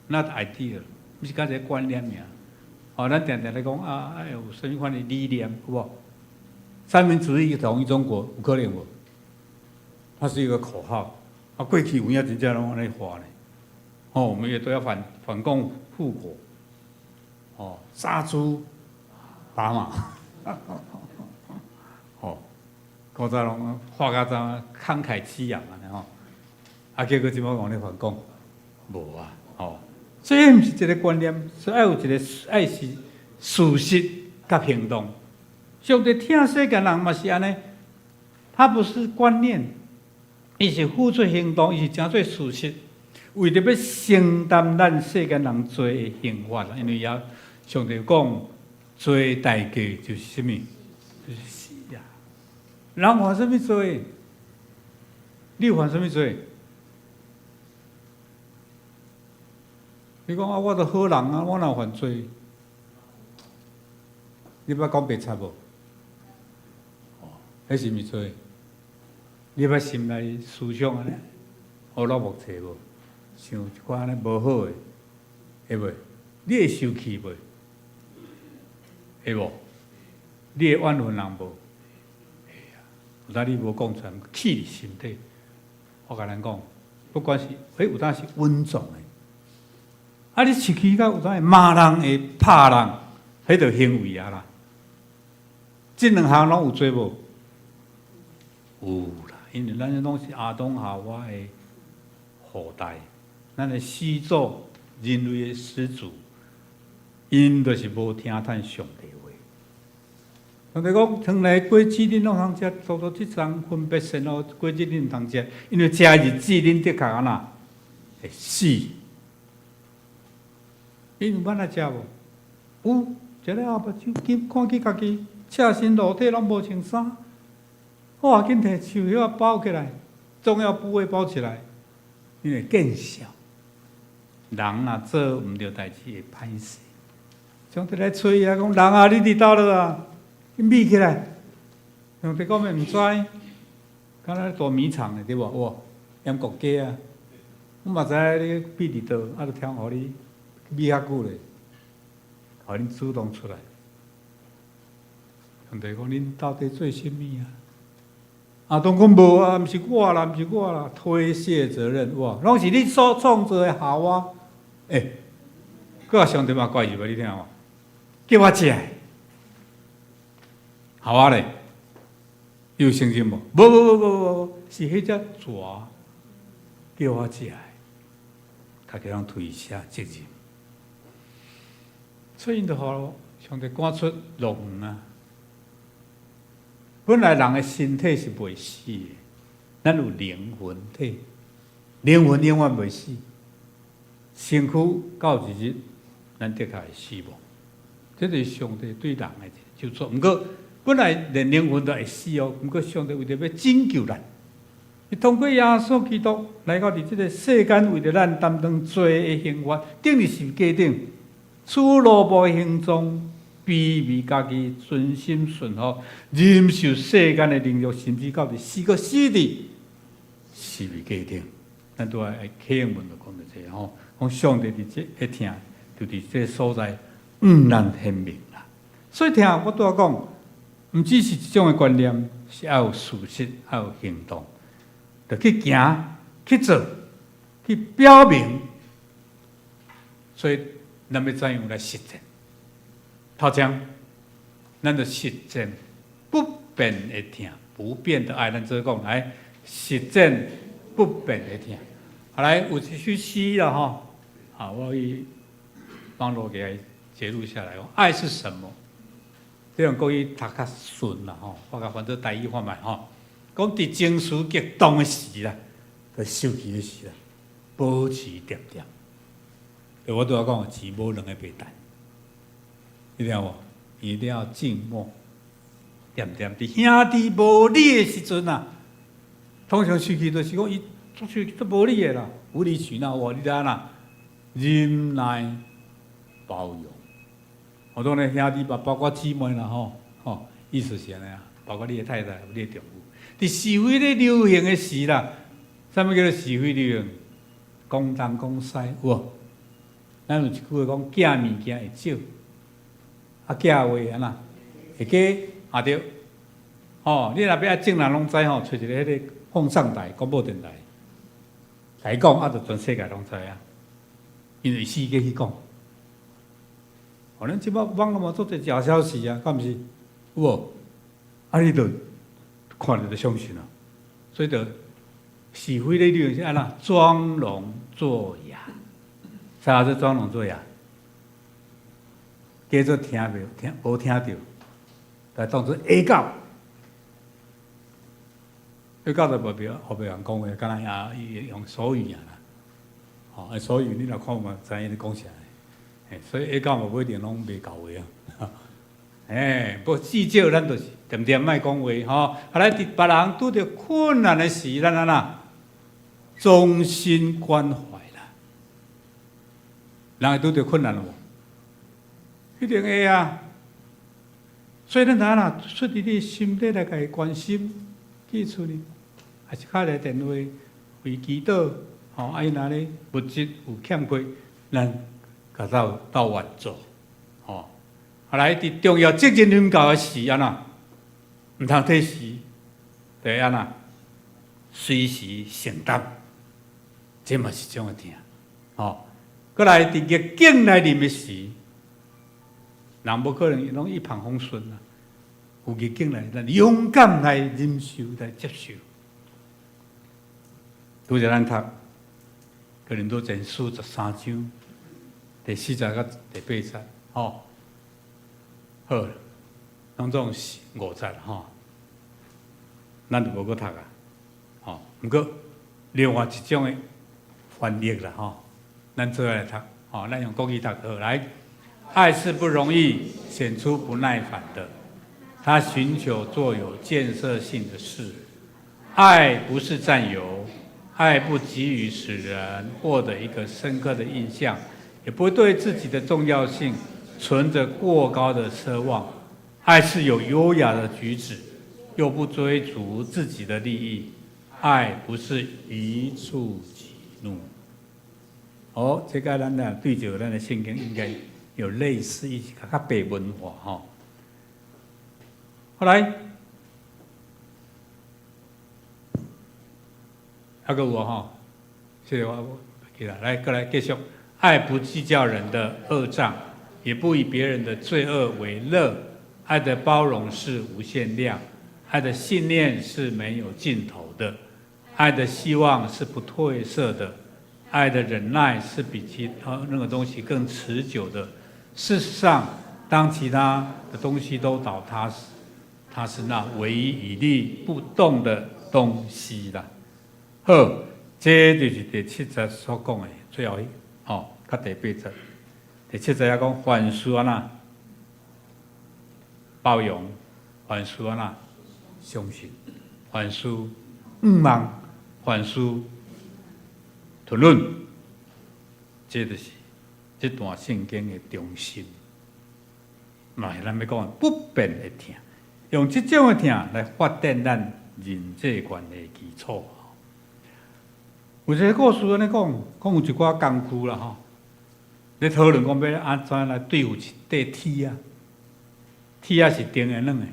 ，not idea，毋是干一個觀念爾。哦，咱定定咧講啊，愛有啥物款的理念，有無？三民主義統一中國有可能無？它是一個口號。啊，過去有影真正攏按呢話呢。哦，我們也都要反共復國。哦，殺豬打馬。哦，古早攏話甲怎慷慨激昂按呢吼。啊，結果這擺講咧反共，無啊，吼。所以毋是一個觀念，是愛有一個愛是事實佮行動。上帝疼世間人嘛是按呢，他不是觀念，伊是付出行動，伊是成做事實，為著欲承擔咱世間人罪的刑罰。因為也上帝講罪代價就是啥物？就是死啊！人犯啥物罪？你有犯啥物罪？你講啊，我都好人啊，我哪有犯罪？你捌講白賊無？哦，彼是毋是罪？你捌心內思想按呢？烏來木濟無？想一寡按呢無好的，會袂？你會生氣袂？會無？你會怨恨人無？會啊！有當你無講出來，氣佇心底。我共咱講，不管是，彼有當是隱藏的。啊！你生氣到有當會罵人，會拍人，彼就行為啊啦。這兩項攏有罪無？有啦，因為咱攏是亞當夏娃的後代，咱的始祖，人類的始祖，𪜶就是無聽趁上帝話。上帝講，園內果子恁攏通食，獨獨這欉分別善惡果子恁毋通食，因為食日子恁的確按怎會死。𪜶有辦法食無？有，食了後目睭緊看見家己赤身露體，攏無穿衫。哇！緊提樹葉仔包起來，重要部位包起來，因為見笑。人若做毋著代誌會歹勢。上帝來揣伊啊，講人啊，你佇佗落啊？你秘起來。上帝講伊毋知，敢若捉迷藏的對無？哇，閹國家啊，我嘛知影你秘佇佗，啊，就聽予你秘較久咧，予恁主動出來。上帝講恁到底做啥物啊？亞當講無啊，毋是我啦，毋是我啦，推卸責任哇，攏是你所創造的夏娃。欸，閣上帝嘛怪伊無？你聽無？叫我食的，夏娃咧，有承認無？無無無無無，是彼隻蛇叫我食的，家己攏推卸責任，所以𪜶就予上帝趕出樂園啊！本來人的身體是袂死的，咱有靈魂體，靈魂永遠袂死。身軀到一日，咱的確會死亡。這就是上帝對人的一個咒詛。毋過本來連靈魂都會死哦，毋過上帝為著欲拯救咱，伊通過耶穌基督來到佇這個世間，為著咱擔當罪的刑罰，釘佇十架頂，取奴僕的形狀，卑微家己，存心順服，忍受世間的凌辱，甚至到佇死閣死佇十字架頂。咱拄仔啟應文就講著這個吼，講上帝佇這彼疼，就佇這個所在，向咱顯明啦。所以疼我拄仔講，毋只是這種的觀念，是愛有事實，愛有行動，著去行、去做、去表明。所以咱欲怎樣來實踐？頭前，咱著實踐不變的疼，不變的愛。咱做講來實踐不變的疼。後來有一首詩啦吼，啊，我去網路給它節錄下來。愛是什麼？這種國語讀較順啦吼，我共翻做台語看覓吼。講佇情緒激動的時啦，就生氣的時啦，保持恬恬。我拄仔講，錢無兩个白趁，你聽無？一定要靜默，恬恬。佇兄弟無理的時陣啊，通常生氣就是講伊做生氣足無理的啦，無理取鬧哇！你著按怎忍耐包容。我當然兄弟嘛，包括姊妹啦吼，吼，意思是按呢啊，包括你的太太、你的丈夫。佇是非咧流行的時啦，啥物叫做是非流行？講東講西有無？咱有一句話講，寄物件會少，啊，假話按怎？會假啊對，吼！你若欲眾人攏知吼，揣一个彼个放送台、廣播電台來講，啊，就全世界攏知啊。因為四界去講，哦，咱這擺網絡嘛足濟假消息啊，敢毋是？有無？啊，你就看著就相信啊。所以就是非咧理論是按怎？裝聾作啞。啥叫裝聾作啞？假做聽袂聽無聽著，來當做下狗。下狗就代表後壁人講話，敢若也用手語爾啦。吼，手語你若看嘛，知影咧講啥。所以下狗嘛無一定攏袂𠢕話啊。哎，無至少咱就是恬恬莫講話吼。啊來，佇別人拄著困難的時，咱按怎衷心關懷啦。人會拄著困難無？一定會啊。所以咱按怎出佇你心底來共伊關心，記住呢，還是敲一個電話為祈禱，吼，啊伊若咧物質有欠缺，咱共鬥鬥援助，吼。後來佇重要責任臨到的時，按怎毋通推辭，著按怎隨時承擔，這嘛是一種的疼，吼。閣來佇逆境來臨的時，人無可能攏一帆風順啊。有逆境來，咱勇敢來忍受、來接受。拄則咱讀《哥林多前書》13章第4節到第8節，吼，好，攏總是5節吼，咱就無閣讀啊，吼。毋過另外一種的翻譯啦，吼，咱做伙來讀，吼，咱用國語讀好來。愛是不容易顯出不耐煩的，他尋求做有建設性的事。愛不是佔有，愛不急於使人獲得一個深刻的印象，也不對自己的重要性存着過高的奢望。愛是有優雅的舉止，又不追逐自己的利益。愛不是一觸即怒。哦，這個咱來對照咱的聖經應該有類似一些較白文化吼。後來，還閣有吼，這個我記得，來過來繼續。愛不計較人的惡賬，也不以別人的罪惡為樂。愛的包容是無限量，愛的信念是沒有盡頭的，愛的希望是不褪色的，愛的忍耐是比其他任何東西更持久的。事實上，當其他的東西都倒塌時，它是那唯一屹立不動的東西啦。好，這就是第七節所講的最後一吼，佮第八節。第七節也講凡事按怎包容，凡事按怎相信，凡事向望，凡事吞忍，這就是這段聖經的中心。嘛是咱欲講的不變的疼，用這種的疼來發展咱人際關係基礎。有一個故事按呢講，講有一寡工具啦吼，咧討論講欲按怎來對付一塊鐵仔。鐵仔是甜的軟的？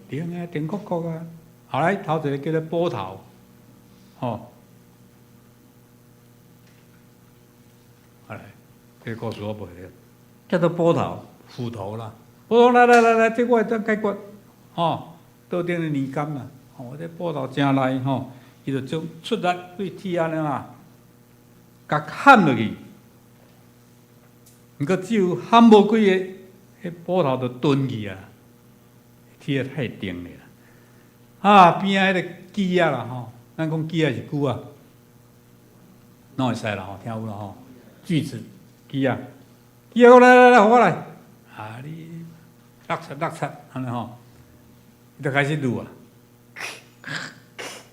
甜的，甜摳摳啊。後來頭一個叫做斧頭，吼。後來這個故事我無記得，叫做斧頭，斧頭啦。斧頭來來來來，這我會當解決，吼。桌頂的泥工啦，吼，這斧頭誠利吼，伊就將出力對鐵仔呢啦，共砍落去。毋過只有砍無幾下，彼斧頭就斷去啊！鐵仔太重了。啊，邊仔彼個鋸仔啦吼，咱講鋸仔是鋸仔，攏會使啦吼，聽有啦吼。鋸子，鋸仔，鋸仔講來來來，予我來。啊，你落漆落漆，按呢吼，伊就開始攄啊。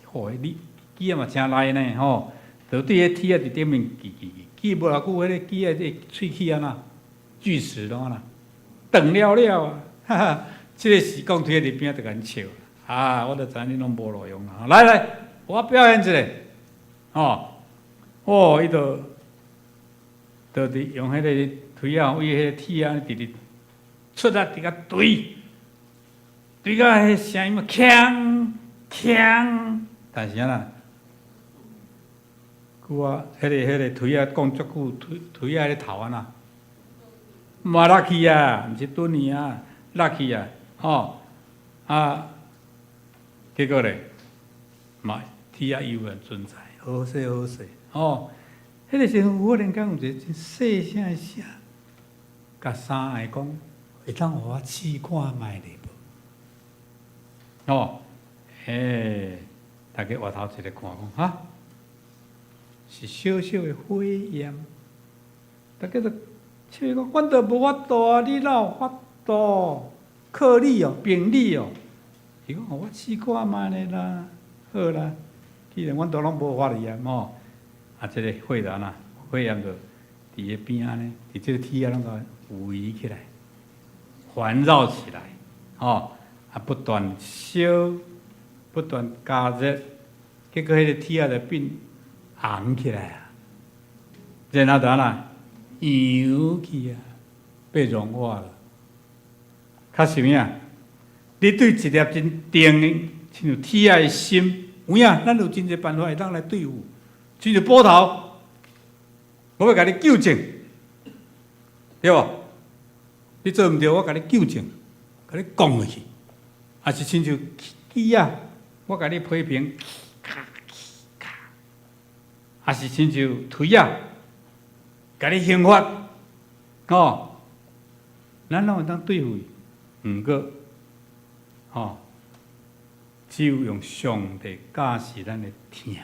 吼，你鋸仔嘛誠利呢吼，就對彼鐵仔佇頂面鋸鋸鋸，鋸無偌久，彼个鋸仔這喙齒按怎，鋸齒攏按怎，斷了了啊！哈哈，這个時講推佇邊仔就共𪜶笑。啊，我就知影恁攏無路用啦。來來，我表演一下，吼，哦，伊就就佇用彼个推仔，為彼个鐵仔直直出力佇遐捶，捶到彼聲音嘛，鏘鏘，但是按怎？久啊，彼个槌仔講足久，槌槌仔彼頭按怎？嘛落去啊，毋是頓去啊，落去啊，吼啊，結果咧，嘛鐵仔猶原存在，好勢好勢，吼。彼個時陣忽然間有一個真細聲的聲，共三個講，會當予我試看覓咧無？吼，嘿，大家回頭一个看講，哈，是小小的火焰，大家就笑講，阮都無法度啊，你哪有法度？靠你哦，憑你哦。伊講，予我試看覓咧啦，好啦，既然阮都攏無法去啊，吼。啊，這个火就按怎？火焰就佇个邊仔呢，佇這個鐵仔攏共圍起來，環繞起來，吼啊，不斷燒，不斷加熱，結果彼个鐵仔就變紅起來啊，然後就按怎？溶去啊，被融化了。較是啥？你對一粒真定的，親像鐵仔的心，有影，咱有真濟辦法會當來對付。親像斧頭，我欲共你糾正，對無？你做毋對，我共你糾正，共你講落去。抑是親像鋸仔，我共你批評，抑是親像槌仔，共你刑罰，吼，咱攏會當對付伊。毋過，吼，只有用上帝教示咱的疼。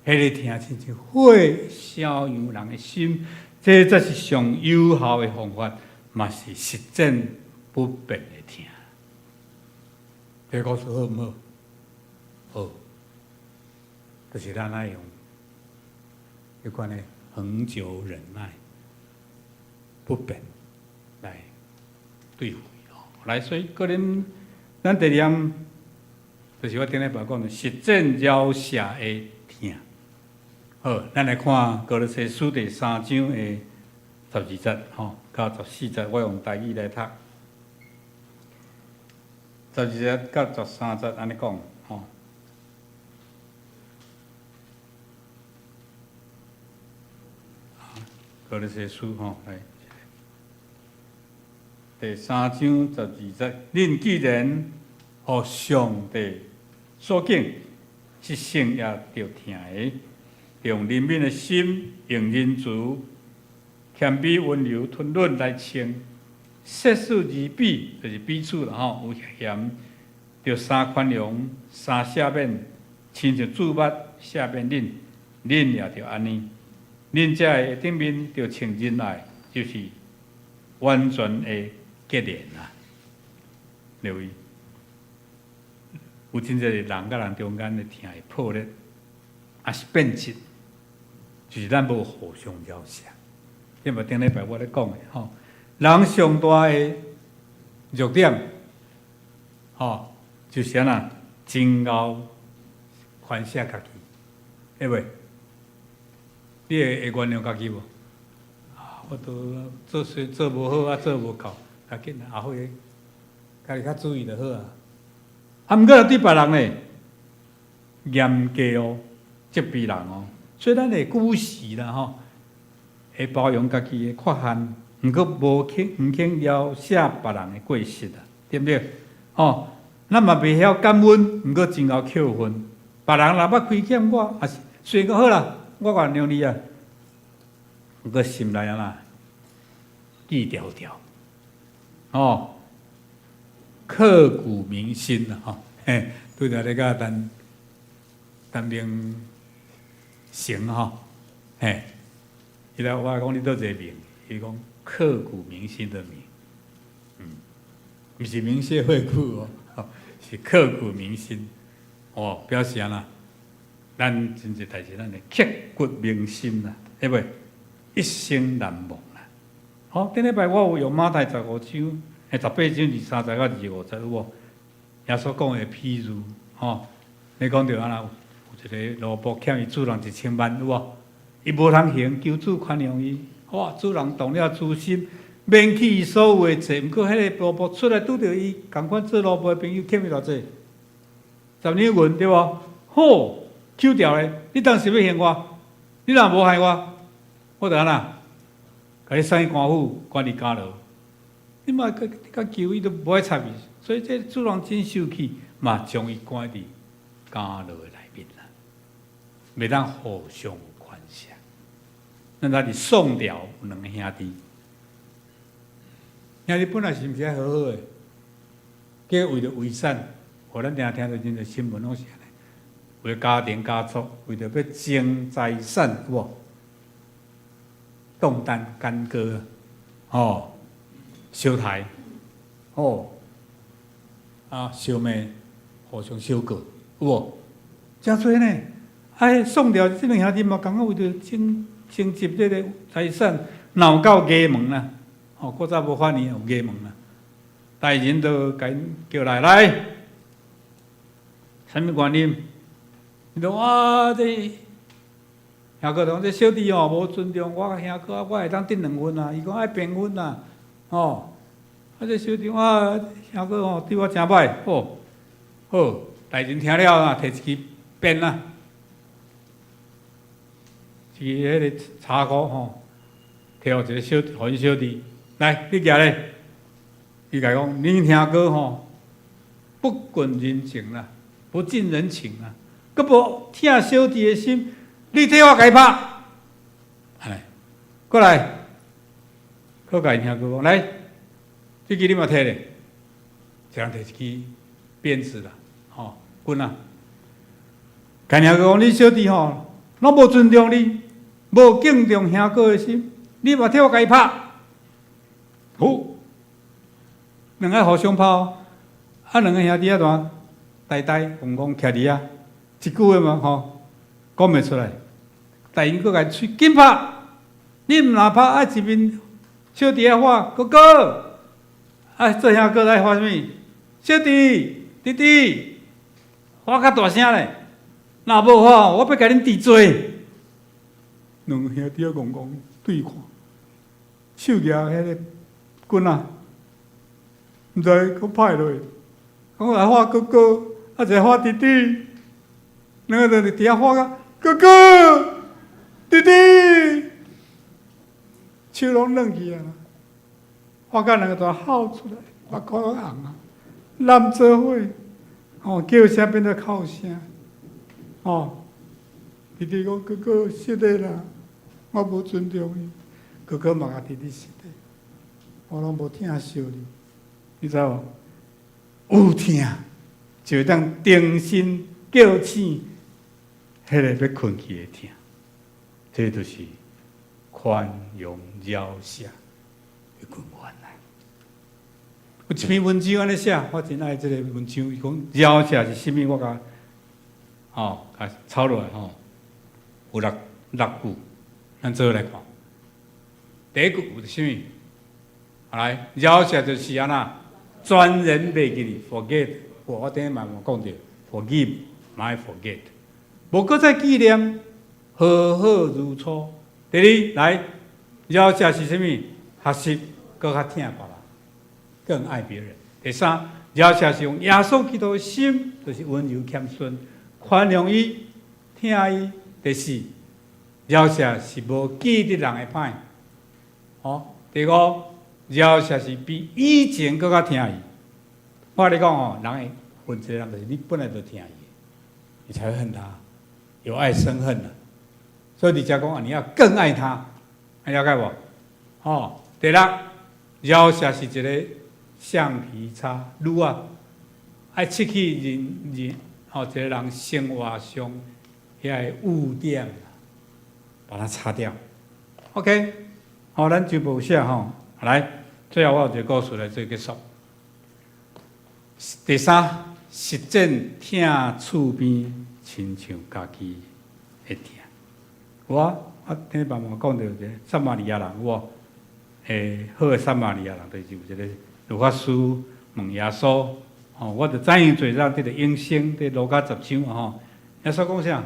彼个疼親像火燒溶人的心，這才是上有效的方法，嘛是實踐不變的疼。這個故事好毋好？好，就是咱愛用彼款的恆久忍耐、不變來對付伊。來，所以個人，咱第二項，就是我頂禮拜講的實踐饒赦的疼。好，咱來看歌羅西書第三章的12節，吼，到14節，我用台語來讀。12節到13節按呢講，吼。歌羅西書吼，來，第三章12節，恁既然予上帝所揀，是聖也著疼的。用憐憫的心，用仁慈、謙卑、溫柔、吞忍來穿，設使而彼，就是彼此啦吼，有嫌，著三寬容，三赦免，親像主捌赦免恁，恁也著按呢。恁這个頂面著穿仁愛，就是完全的結連啊。留意，有真濟人佮人中間的疼會破裂，抑是變質。就是咱無互相饒赦，這嘛頂禮拜我咧講的吼，人上大的弱點，吼，就是按怎，真𠢕寬赦家己，會袂？你會會原諒家己無？啊，我都做事做無好啊，做無夠，較緊啊，後悔，家己較注意就好啊。啊，毋過若對別人咧，嚴格哦，責備人哦。所以咱會久時啦吼，會包容家己的缺陷，毋過無肯毋肯饒赦別人的過失啊，對毋對？吼，咱嘛袂曉感恩，毋過真𠢕扣分。別人若捌虧欠我，抑是雖然講好啦，我原諒你啊，毋過心內按怎記牢牢，吼，刻骨銘心啦，吼，嘿，拄才咧佮陳陳明成吼，嘿，伊來我講你佗一個名，伊講刻骨銘心的銘，毋是銘謝惠顧哦，是刻骨銘心，哦，表示按怎？咱真濟代誌，咱會刻骨銘心啦，會袂？一生難忘啦。好，頂禮拜我有用馬太15章，18章23節到25節有無？耶穌講的譬喻，吼，你講著按怎？有一個奴僕欠伊主人1000萬，有無？伊無通還，求主寬容伊。哇！主人動了慈心，免去伊所有的債。毋過彼个奴僕出來拄著伊仝款做奴僕的朋友，欠伊偌濟？10兩銀對無？好，抾著咧！你當時欲還我？你若無還我，我就按怎？共你送去官府，關佇監牢。你嘛閣閣求伊都無愛插伊，所以這主人真生氣，嘛將伊關佇監牢的內面啦。袂當互相寬赦。咱來佇宋朝有兩个兄弟，兄弟本來是毋是愛好好的，結果為著遺產，予咱定聽著真濟新聞攏是按呢，為家庭家族，為著欲爭財產，有無？動彈干戈，吼，相刣，吼，啊，相罵，互相相告，有無？誠濟呢！啊，宋朝這兩兄弟嘛，仝款為著爭爭執這个財產，鬧到衙門啦。吼，古早無法院有衙門啦，大人就共𪜶叫來，來，啥物原因？伊講啊，這兄哥講這小弟吼無尊重我兄哥，我會當得兩份啊。伊講愛平分啊，吼，啊這小弟啊，兄哥吼對我誠歹，好，好，大人聽了啊，提一支鞭啊，一支彼个柴箍吼，提予一个小，予𪜶小弟，來，你舉咧，伊共講，恁兄哥吼不近人情啦，不近人情啦，閣無疼小弟的心，你替我共伊拍，來，過來，閣共𪜶兄哥講，來，這支你嘛提咧，一人提一支鞭子啦，吼，棍仔。共兄哥講，恁小弟吼，攏無尊重你，無敬重兄哥的心，你嘛替我共伊拍。好，兩个互相拍，啊，兩个兄弟仔怎呆呆戇戇徛佇遐，一句話嘛吼，講袂出來。大人閣共喙緊拍，你毋若拍，啊一面小弟仔喊哥哥，啊做兄哥來喊啥物？小弟弟弟，喊較大聲咧，若無吼，我欲共恁治罪。兩个兄弟仔戇戇對看，手舉彼个棍仔，毋知閣拍落去，講來喊哥哥，啊一個喊弟弟，兩个就佇遐喊甲哥哥、弟弟，手攏軟去啊，喊甲兩个都哭出來，目眶攏紅啊，攬做伙，吼叫聲變做哭聲，吼弟弟講哥哥失禮啦，我無尊重伊，哥哥嘛共弟弟失禮，我攏無疼惜你，你知無？有疼就會當重新叫醒彼个欲睏去的疼，這就是寬容饒赦的根源啦。有一篇文章按呢寫，我真愛這个文章。伊講饒赦是啥物？我共吼共抄落來吼，有六六句，咱做伙來看。第一句有啥物？來，饒赦就是按怎？全然袂記得，forget。我頂擺嘛講著，forgive，嘛愛 forget，無閣再紀念，和好如初。第二，來，饒赦是啥物？學習閣較疼別人，更愛別人。第三，饒赦是用耶穌基督的心，就是溫柔謙遜，寬容伊，疼伊。第四，饒赦是無記得人的歹。吼，第五，饒赦是比以前閣較疼伊。我共你講吼，人會恨一個人，就是你本來就疼伊，你才會恨他，由愛生恨啊。所以你才講啊，你要更愛他，了解無？吼，第六，饒赦是一个橡皮擦，擼仔，愛拭去人人吼一個人生活上遐个污點，把它擦掉。OK，好，咱就無寫吼，來，最後我有一個故事來做結束。第三，實踐疼厝邊親像家己的疼。我我頂擺嘛講著一個撒瑪利亞人，有無？好的撒瑪利亞人，就是有一个律法師問耶穌，吼，我著怎樣做才得著永生？佇路加十章吼，耶穌講啥？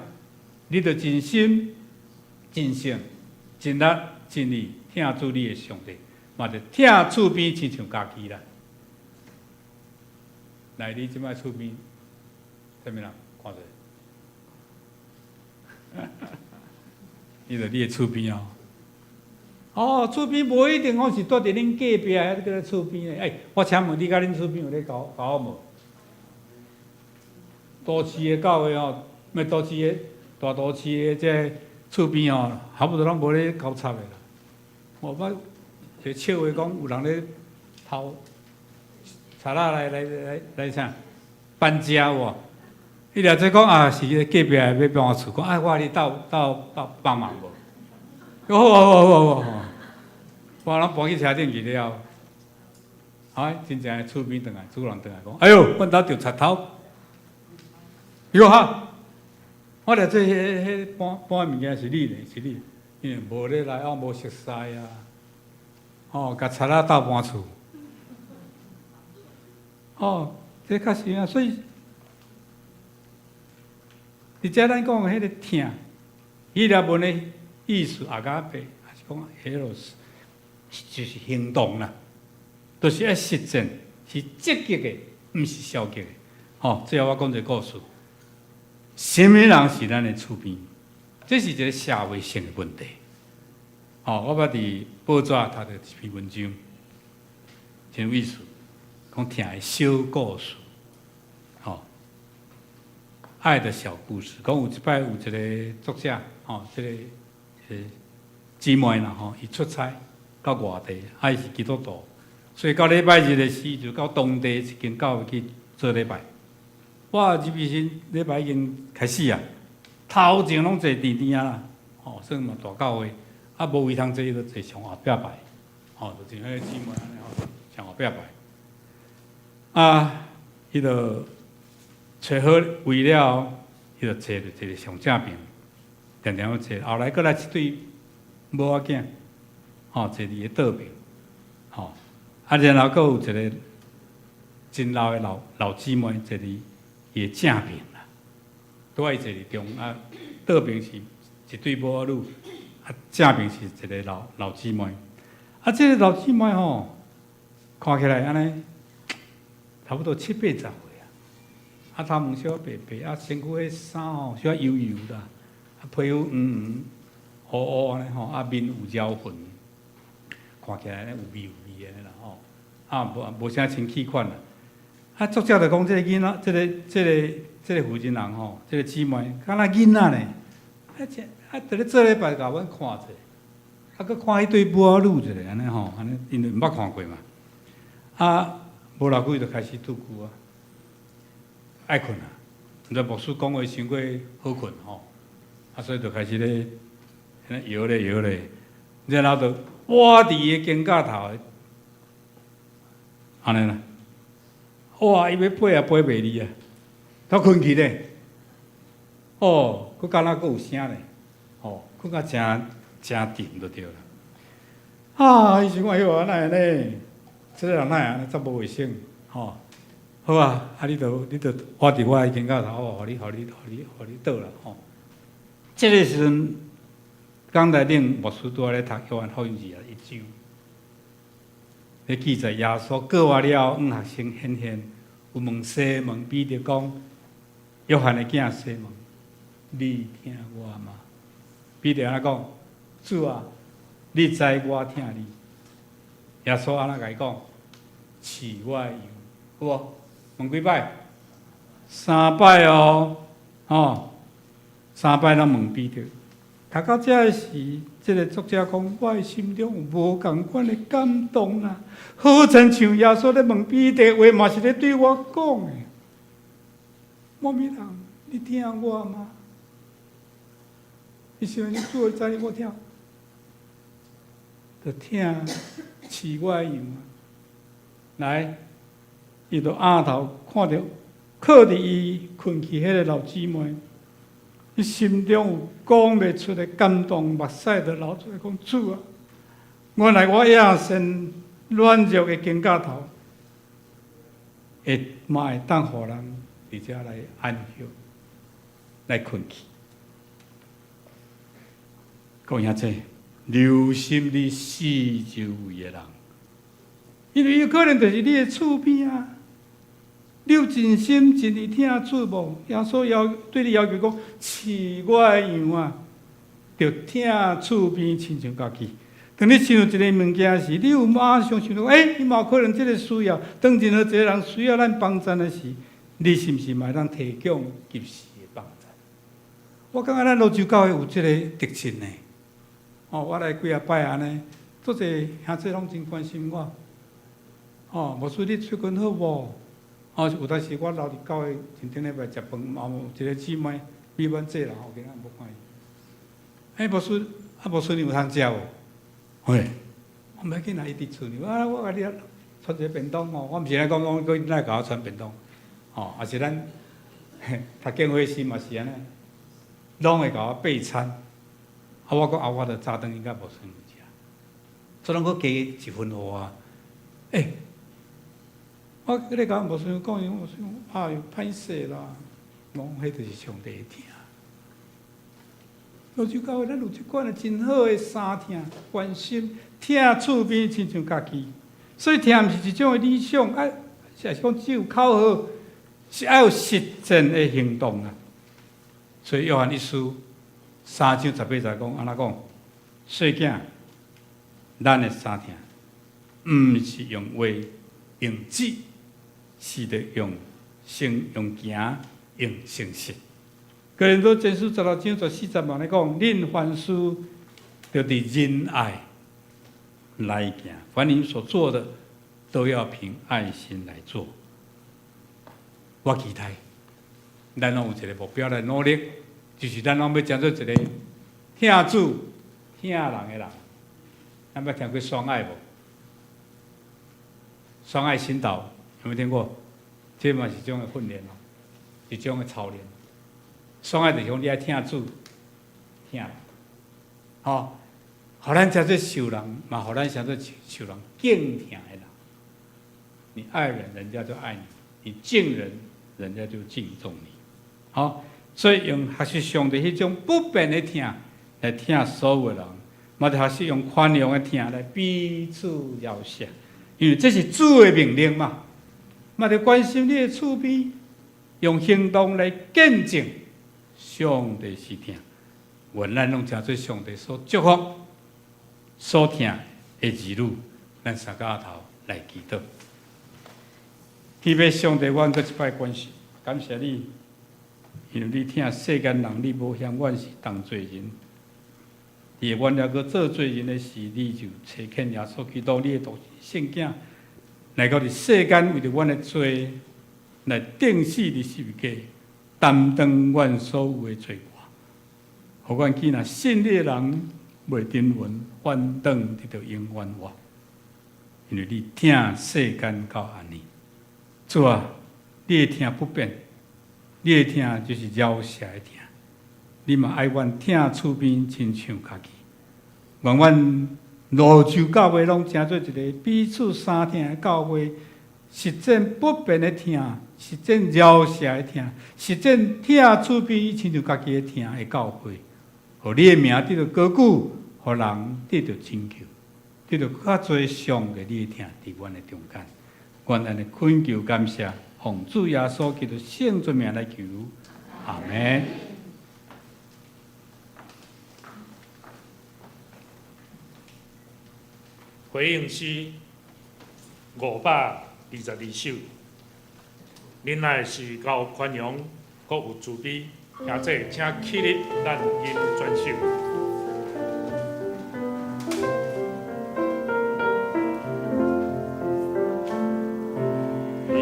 你著盡心、盡性、盡力、盡意疼主你的上帝。嘛就疼厝邊親像家己啦。來，你這擺厝邊，啥物人？看者，你著你的厝邊哦。哦，厝邊無一定講是住佇恁隔壁，彼叫做厝邊的。欸，我請問你佮恁厝邊有咧交交往無？都市的教會吼，欲都市的大都市的這厝邊吼，差不多攏無咧交插的啦。我捌一個笑話講，有人咧偷賊仔來來來來啥搬家有無？伊掠做講啊，是隔壁的欲搬厝，講啊，我來鬥鬥鬥幫忙無？好好好好好好，我攏搬去車頂去了。啊，真正厝邊轉來，主人轉來講，哎喲，阮兜著賊偷。伊講哈，我掠做彼彼搬搬的物件是你咧，是你，因為無咧來往，無熟似啊。哦，共賊仔鬥搬厝。哦，這確實啊，所以，佇遮咱講彼個疼，希臘文的意思 ἀγάπη，還是講 ἔρος，就是行動啦，就是愛實踐，是積極的，毋是消極的。吼，最後我講一個故事。啥物人是咱的厝邊？這是一個社會性的問題。吼，我捌佇報紙讀著一篇文章，真有意思，講疼的小故事。吼，愛的小故事，講有一擺有一個作者，吼，這個姊妹啦，吼，伊出差到外地，啊，伊是基督徒，所以到禮拜日的時，就到當地一間教會去做禮拜。哇，入去時禮拜已經開始啊，頭前攏坐甜甜啊啦，吼，算嘛大教會，啊，無位通坐，伊就坐上後壁排，吼，就像彼個姊妹按呢吼，上後壁排。啊，伊就揣好位了，伊就坐佇一個上正邊，定定坐。後來閣來一對某仔囝，吼，坐佇伊倒邊，吼，啊，然後閣有一個真老的老老姊妹坐佇伊的正邊啦，拄仔伊坐佇中啊，倒邊是一對某仔女，啊，正邊是一個老老姊妹。啊，這個老姊妹吼，看起來按呢，差不多七八十歲啊，啊，頭毛小可白白，啊，身軀彼衫吼小可油油啦，啊，皮膚黃黃烏烏按呢吼，啊，面有髎痕，看起來有味有味的啦吼，啊，無無啥清氣款啦。啊，作者就講這個囡仔，這個這個這個婦人人吼，這個姊妹，敢若囡仔呢，啊，這啊，佇咧做禮拜，共阮看者，啊，閣看彼對母仔女一下按呢吼，按呢𪜶就毋捌看過嘛。啊，無偌久伊就開始吐衢啊，愛睏啊，毋知牧師講話傷過好睏吼，啊，所以就開始咧，按呢搖咧搖咧，然後就倚佇伊的肩胛頭，按呢啦。哇！伊欲飛也飛袂離啊，都睏去咧。哦，閣敢若閣有聲咧，吼，睏甲誠誠沉就對啦。啊！伊想講哎喲，哪會按呢？這個人哪會按呢？遮無衛生，吼。好啊，啊，你著倚佇我的肩胛頭，予你、予你、予你、予你倒啦，吼。這個時陣，講台頂牧師拄仔咧讀約翰福音21章。咧記載耶穌過活了，向學生顯現，有問西門彼得講：約翰的囝西門，你疼我嗎？彼得按怎講？主啊，你知我疼你。耶穌按怎共伊講？飼我的羊，有無？問幾擺？三擺哦，吼，三擺攏問彼得。讀到遮的時，這個作者講，我的心中有無仝款的感動啊！好親像耶穌咧問彼得話，嘛是咧對我講的。某某人，你疼我嗎？伊想主知我疼，就疼飼我的羊。來，伊就仰頭看著靠佇伊睏去彼個老姊妹。伊心中有講袂出的感動，目屎就流出來，講主啊，原來我倚身軟弱的肩胛頭，會嘛會當予人佇遮來安歇，來睏去。各位兄弟，留心你四周圍的人，因為有可能就是你的厝邊啊。你有盡心盡意疼主無？耶穌要對你要求講，飼我的羊啊，著疼厝邊親像家己。當你想一个物件時，你有馬上想到，欸，你嘛有可能這个需要。當任何一个人需要咱幫贊的時，你是毋是嘛會當提供及時的幫贊？我感覺咱蘆洲教會有這个特質呢。哦，我來幾仔擺按呢，足濟兄弟攏真關心我。哦，牧師你最近好無？哦，有當時我留佇教會前頂禮拜食飯，嘛有一个姊妹比阮濟啦，吼，今仔無看伊。欸，牧師，啊，牧師你有通食無？嘿，我無要緊啦，伊佇厝裡，我共你傳一个便當吼，我毋是來講講，閣來共我傳便當，吼，也是咱讀教會時嘛是按呢，攏會共我備餐。啊，我講啊，我著早頓應該無算食，所以攏閣加一份予我。欸，我咧共牧師講，伊牧師講，哎喲，歹勢啦，講彼就是上帝的疼。蘆洲教會，咱有這款的真好的相疼關心，疼厝邊親像家己，所以疼毋是一種的理想，啊，是講只有口號，是愛有實踐的行動啊。所以約翰一書3章18節講按怎講？細囝，咱的相疼，毋是用話用舌，是著用行用行用誠實。哥林多前書16章14節嘛咧講，恁凡事著佇仁愛來行，凡你所做的，都要憑愛心來做。我期待，咱攏有一個目標來努力，就是咱攏欲成做一个疼主、疼人的人。咱捌聽過雙愛無？雙愛心導有無聽過？這嘛是一種的訓練哦，一種的操練。雙愛就是講你愛疼主、疼人，吼，予咱成做受人，嘛予咱成做受人敬疼的人。你愛人，人家就愛你；你敬人，人家就敬重你。好，所以用學習上帝彼種不變的疼來疼所有的人，嘛著學習用寬容的疼來彼此饒恕，因為這是主的命令嘛。嘛著關心你的厝邊，用行動來見證上帝是疼。願咱攏成做上帝所祝福、所疼的兒女，咱三個阿頭來祈禱。天父上帝，阮閣一擺關心，感謝你，因為你疼世間人，你無嫌阮是同罪人。佇阮猶閣做罪人的時，你就差遣耶穌基督，你的獨生囝，來到佇世間，為著阮的罪來釘死佇十字架，擔當阮所有的罪過。予阮囝若信你的人，袂沉淪，反轉得著永遠活。因為你疼世間到按呢，主啊，你的疼不變，你的疼就是饒恕的疼。你嘛愛阮疼厝邊親像家己，願阮蘆洲教會攏成做一个彼此相疼的教會，實踐不變的疼，實踐饒恕的疼，實踐疼厝邊親像家己的疼的教會，予你的名得著高舉，予人得著拯救，得著較濟上帝你的疼佇阮的中間。阮按呢懇求感謝，奉主耶穌基督聖尊名來求，阿門。回應詩522首，忍耐是夠寬容，閣有慈悲，兄弟請起立，咱吟轉首。忍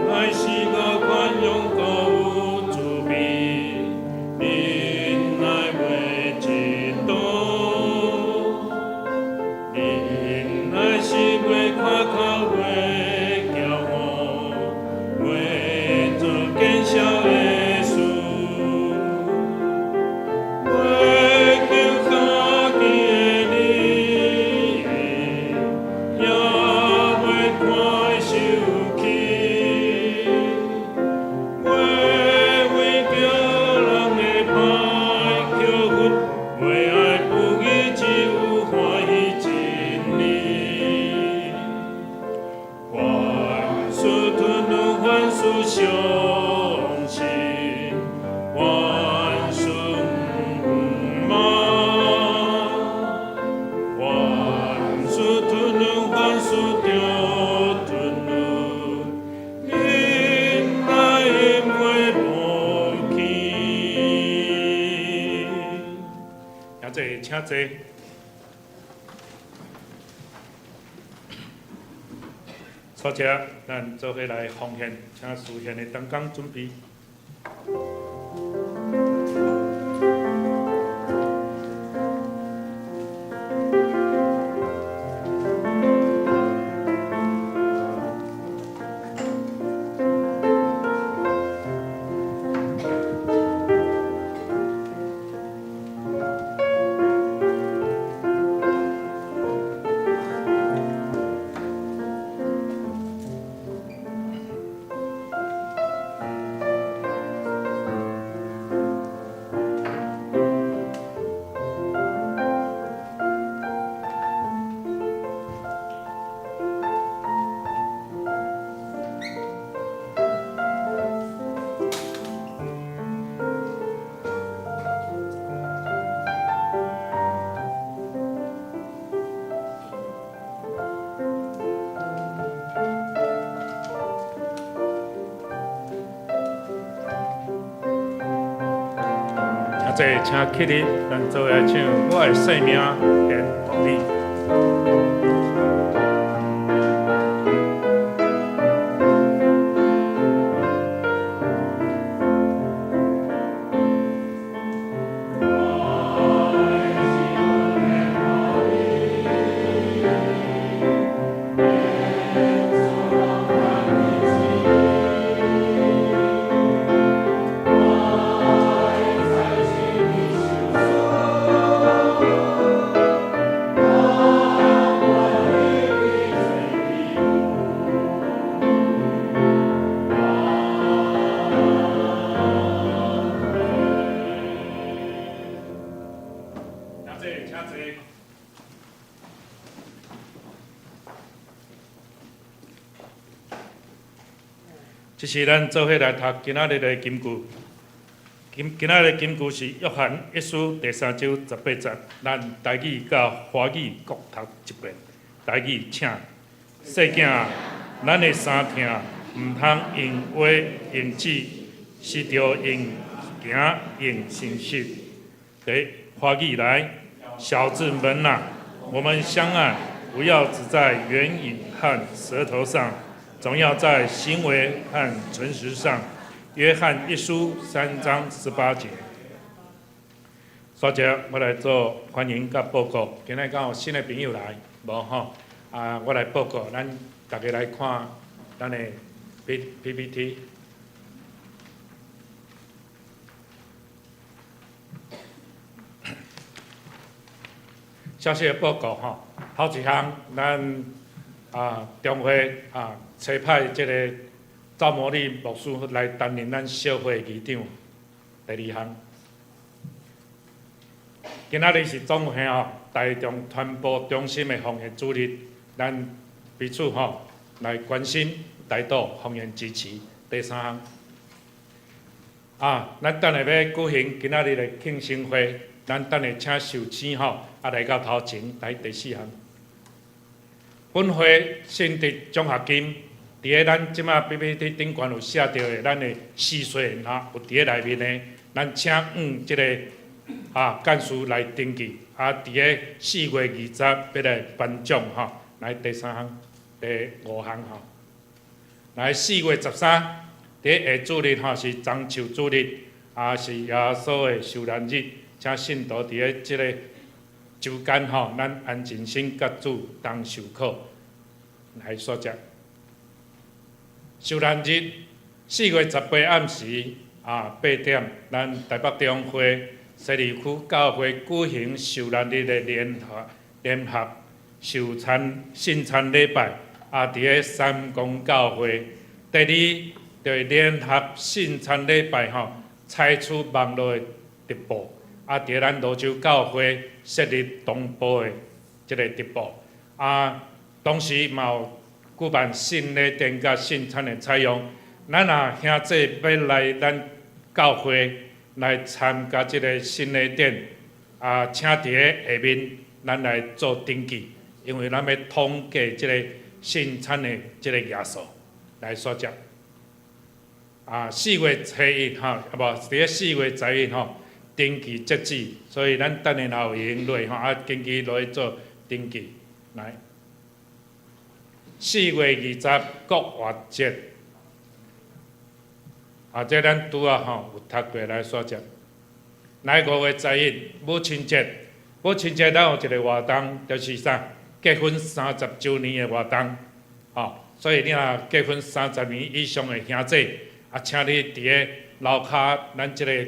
耐是夠寬容，閣有慈悲，忍耐袂嫉妒，忍耐是袂誇口，袂驕傲，袂做見笑的事，袂坐，請坐。首先，咱做伙來奉獻，請司獻的同工準備。請坐，請起立，咱做伙來唱《我的生命獻予你》。請坐，請坐。這是咱做伙來讀今仔日的金句。今今仔日的金句是約翰一書第三章十八節，咱台語佮華語各讀一遍。台語請，細囝，咱的相疼毋通用話用舌，是著用行用誠實。第華語來，小子們啊，我們相愛，不要只在言語和舌頭上，總要在行為和誠實上。約翰一書三章十八節。首先，我來做歡迎佮報告。今日敢有新的朋友來，無吼？啊，我來報告，咱逐家來看咱的 PPT。消息的報告吼，頭一項，咱啊中會啊差派這个趙魔力牧師來擔任咱小會議長。第二項，今仔日是總會吼大眾傳播中心的奉獻主日，咱彼此吼來關心、代禱、奉獻支持。第三項，啊，咱等下欲舉行今仔日的慶生會，咱等下請壽星吼啊來到頭前來。第四項，本會性質獎學金，佇咧咱這馬 PPT 頂懸有寫著的，咱的四歲吼有佇咧內面的，咱請向這个啊幹事來登記，啊，佇咧4月20欲來頒獎吼。來第三項、第五項吼，來4月13，佇下主日吼是棕樹主日，啊是耶穌的受難日，請信徒佇咧這个週間吼，咱安靜心佮主同受苦來所接。受難日4月18暗時啊8點，咱台北中會西里區教會舉行受難日的聯合受餐聖餐禮拜，啊，佇咧三公教會。第二，就是聯合聖餐禮拜吼，採取網路的直播，啊，佇咧咱蘆洲教會設立同步的這个直播，啊，同時嘛有舉辦聖禮典佮聖餐的採用。咱若兄弟欲來咱教會來參加這个聖禮典，啊，請佇咧下面咱來做登記，因為咱欲統計這个聖餐的這个額數來所接。啊，4月初一吼，啊無，佇咧4月11吼，登記截止，所以咱等下若有閒落吼，啊，緊急落去做登記。來，4月20國活節，啊，這咱拄仔吼有讀過來煞接。來5月11母親節，母親節咱有一个活動，就是啥？結婚30週年的活動，吼，所以你若結婚30年以上的兄弟，啊，請你佇咧樓跤咱這个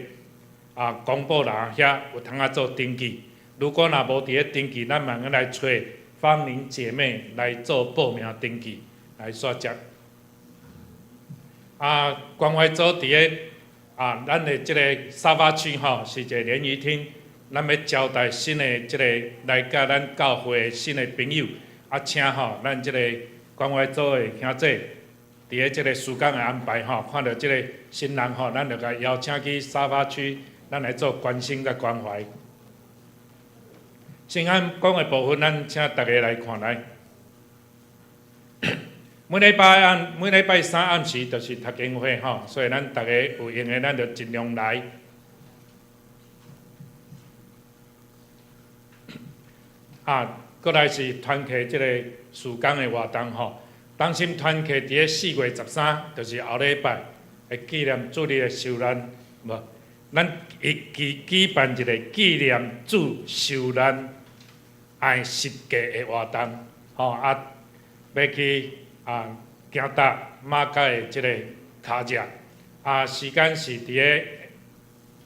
公布欄遐有通仔做登記。如果若無佇咧登記，咱嘛來揣芳齡姐妹來做報名登記，來煞接。啊，關懷組佇咧咱的這个沙發區吼，是一个聯誼廳，咱欲招待新的這个來佮咱教會新的朋友，啊，請吼咱這個關懷組的兄弟，佇咧這个時間的安排吼，看著這个新人吼，咱就共邀請去沙發區，咱來做關心佮關懷。先按講的部分，咱請大家來看來。每禮拜暗，每禮拜三暗時就是讀經會吼，所以咱逐家有閒的，咱就盡量來。啊，閣來是團契這個事工的活動吼。同心團契佇咧4月13，就是後禮拜，會紀念主日的受難，無？咱會舉辦一個紀念主受難愛十架的活動，吼啊，欲去行踏馬偕的這個跤跡，啊，時間是佇咧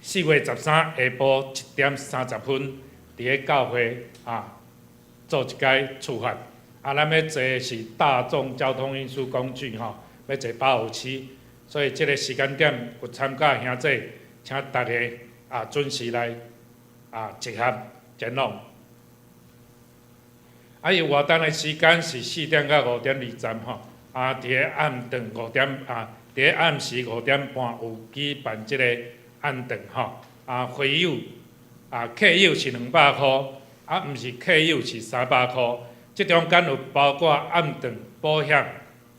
4月13下晡1點30分，佇咧教會做一擺出發。啊，咱欲坐的是大眾交通運輸工具吼，欲坐857，所以這个時間點有參加兄弟，請大家準時來集合前往。啊，伊活動的時間是4點到5點20吼，啊，佇咧暗頓五點啊，佇咧暗時5點半有舉辦這个暗頓吼。啊，會友啊，客友是200箍，啊，毋是客友是300箍。這中間有包括暗頓保險，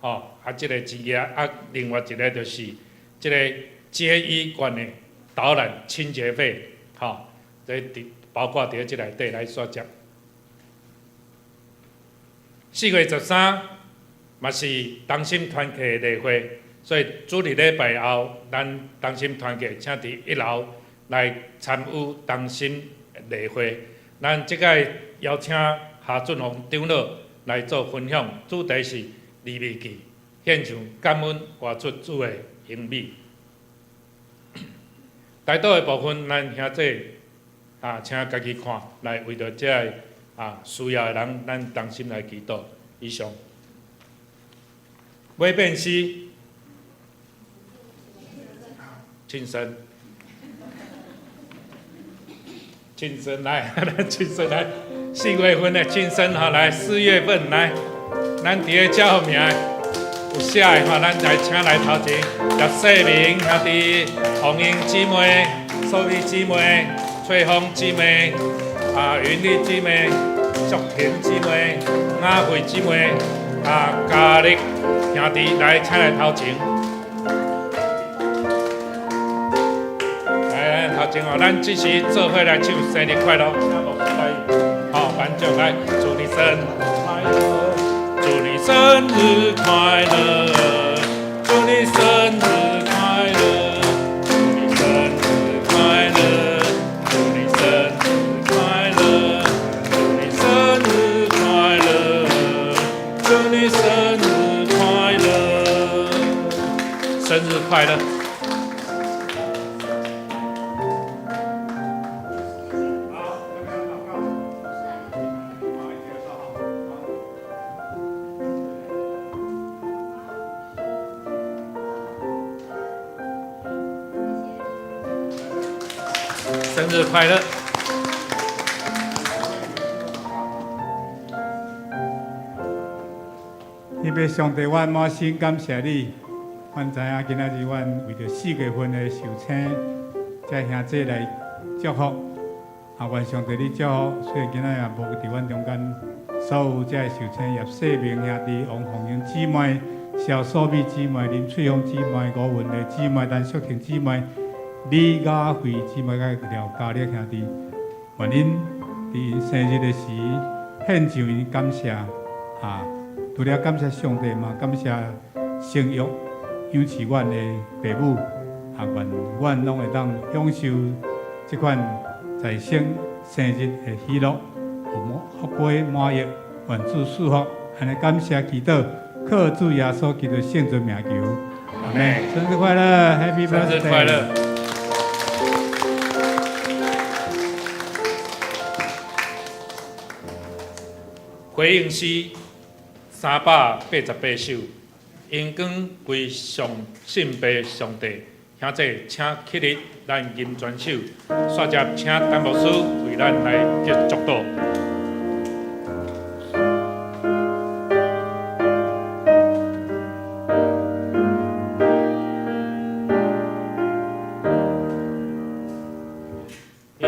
吼，啊，這个錢額，啊，另外一个就是這个街醫館的導覽清潔費，吼，這佇包括佇咧這內底來煞接。4月13嘛是同心團契的例會，所以主日禮拜後，咱同心團契請佇一樓來參與同心例會。咱這擺邀請夏俊宏長老來做分享，主題是利未記，獻上感恩，活出主的榮美。代禱的部分，咱兄弟請家己看，來為著這个需要的人，咱同心來祈禱。以上。尾變師，慶生，慶生來，慶生來，4月份的慶生吼，來4月份來，咱佇咧遮號名有寫的吼，咱來請來頭前，葉世明兄弟、紅英姊妹、素美姊妹、翠芳姊妹、雲麗姊妹、淑萍姊妹、雅慧姊妹、嘉力兄弟來請來頭前。來，來頭前哦，咱這時做伙來唱生日快樂，請牧師來，好，班長來，祝你生日快樂，祝你生日快樂，祝你生日快樂，祝你生日快樂，祝你生日快樂，祝你生日快樂，祝你生日快樂，生日快樂。好，要不要禱告？好，一起來說好。生日快樂！天父上帝，阮滿心感謝你。阮知影今仔日阮為著4月份的壽星，這兄弟來祝福。啊，願上帝你祝福，雖然今仔日也無佇阮中間，所有這壽星葉世明兄弟、王鳳英姊妹、蕭素美姊妹、林翠芳姊妹、吳文麗姊妹、陳淑婷姊妹、李雅慧姊妹佮廖嘉烈兄弟，願𪜶佇𪜶生日的時獻上𪜶感謝啊！除了感謝上帝嘛，感謝生育養飼阮的爸母啊，願阮攏會當享受這款在生生日的喜樂，有滿福杯滿溢，願主賜福，按呢感謝祈禱，靠主耶穌基督聖尊名求，阿們。生日快樂，Happy 生日快 birthday！樂！回應詩388首，榮光歸上聖父上帝，兄弟請起立，咱吟全首，煞接請陳牧師為咱來祝禱。榮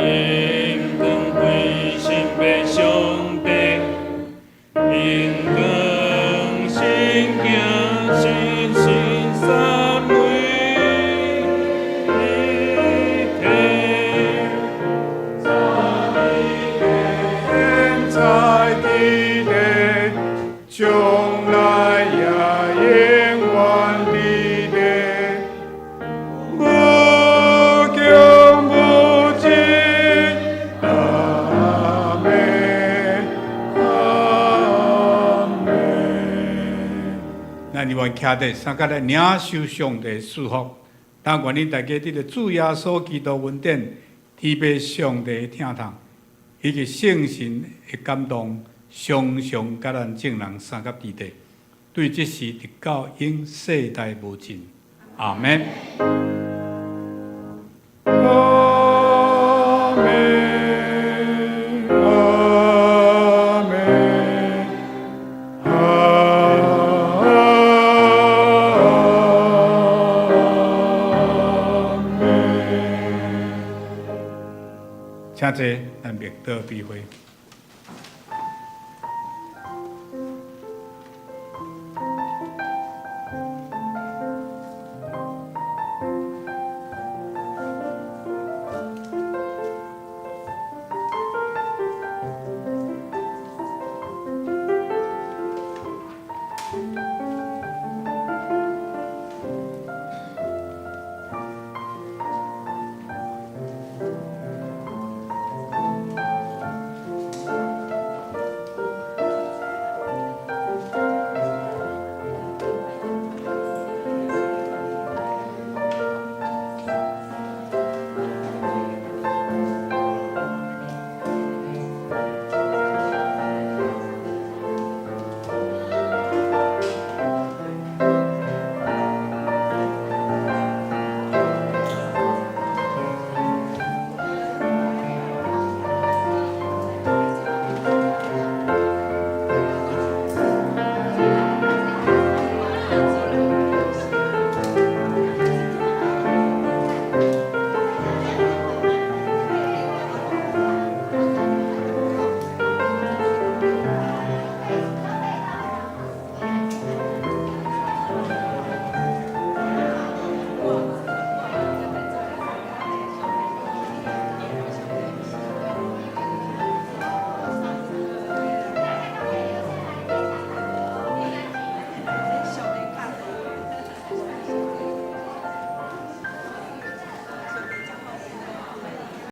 光歸聖父上帝，榮光聖子神聖三位一體。現在地地，將來也永遠佇咧，無窮無盡，阿們，阿們。咱猶原徛佇相佮來領受上帝賜福，但願恁大家得著主耶穌基督恩典，天父上帝的疼痛，以及聖神的感動，常常佮咱眾人相佮佇咧，對這時直到永世代無盡。阿們。阿們，阿們，阿們。請坐，咱默禱閉會。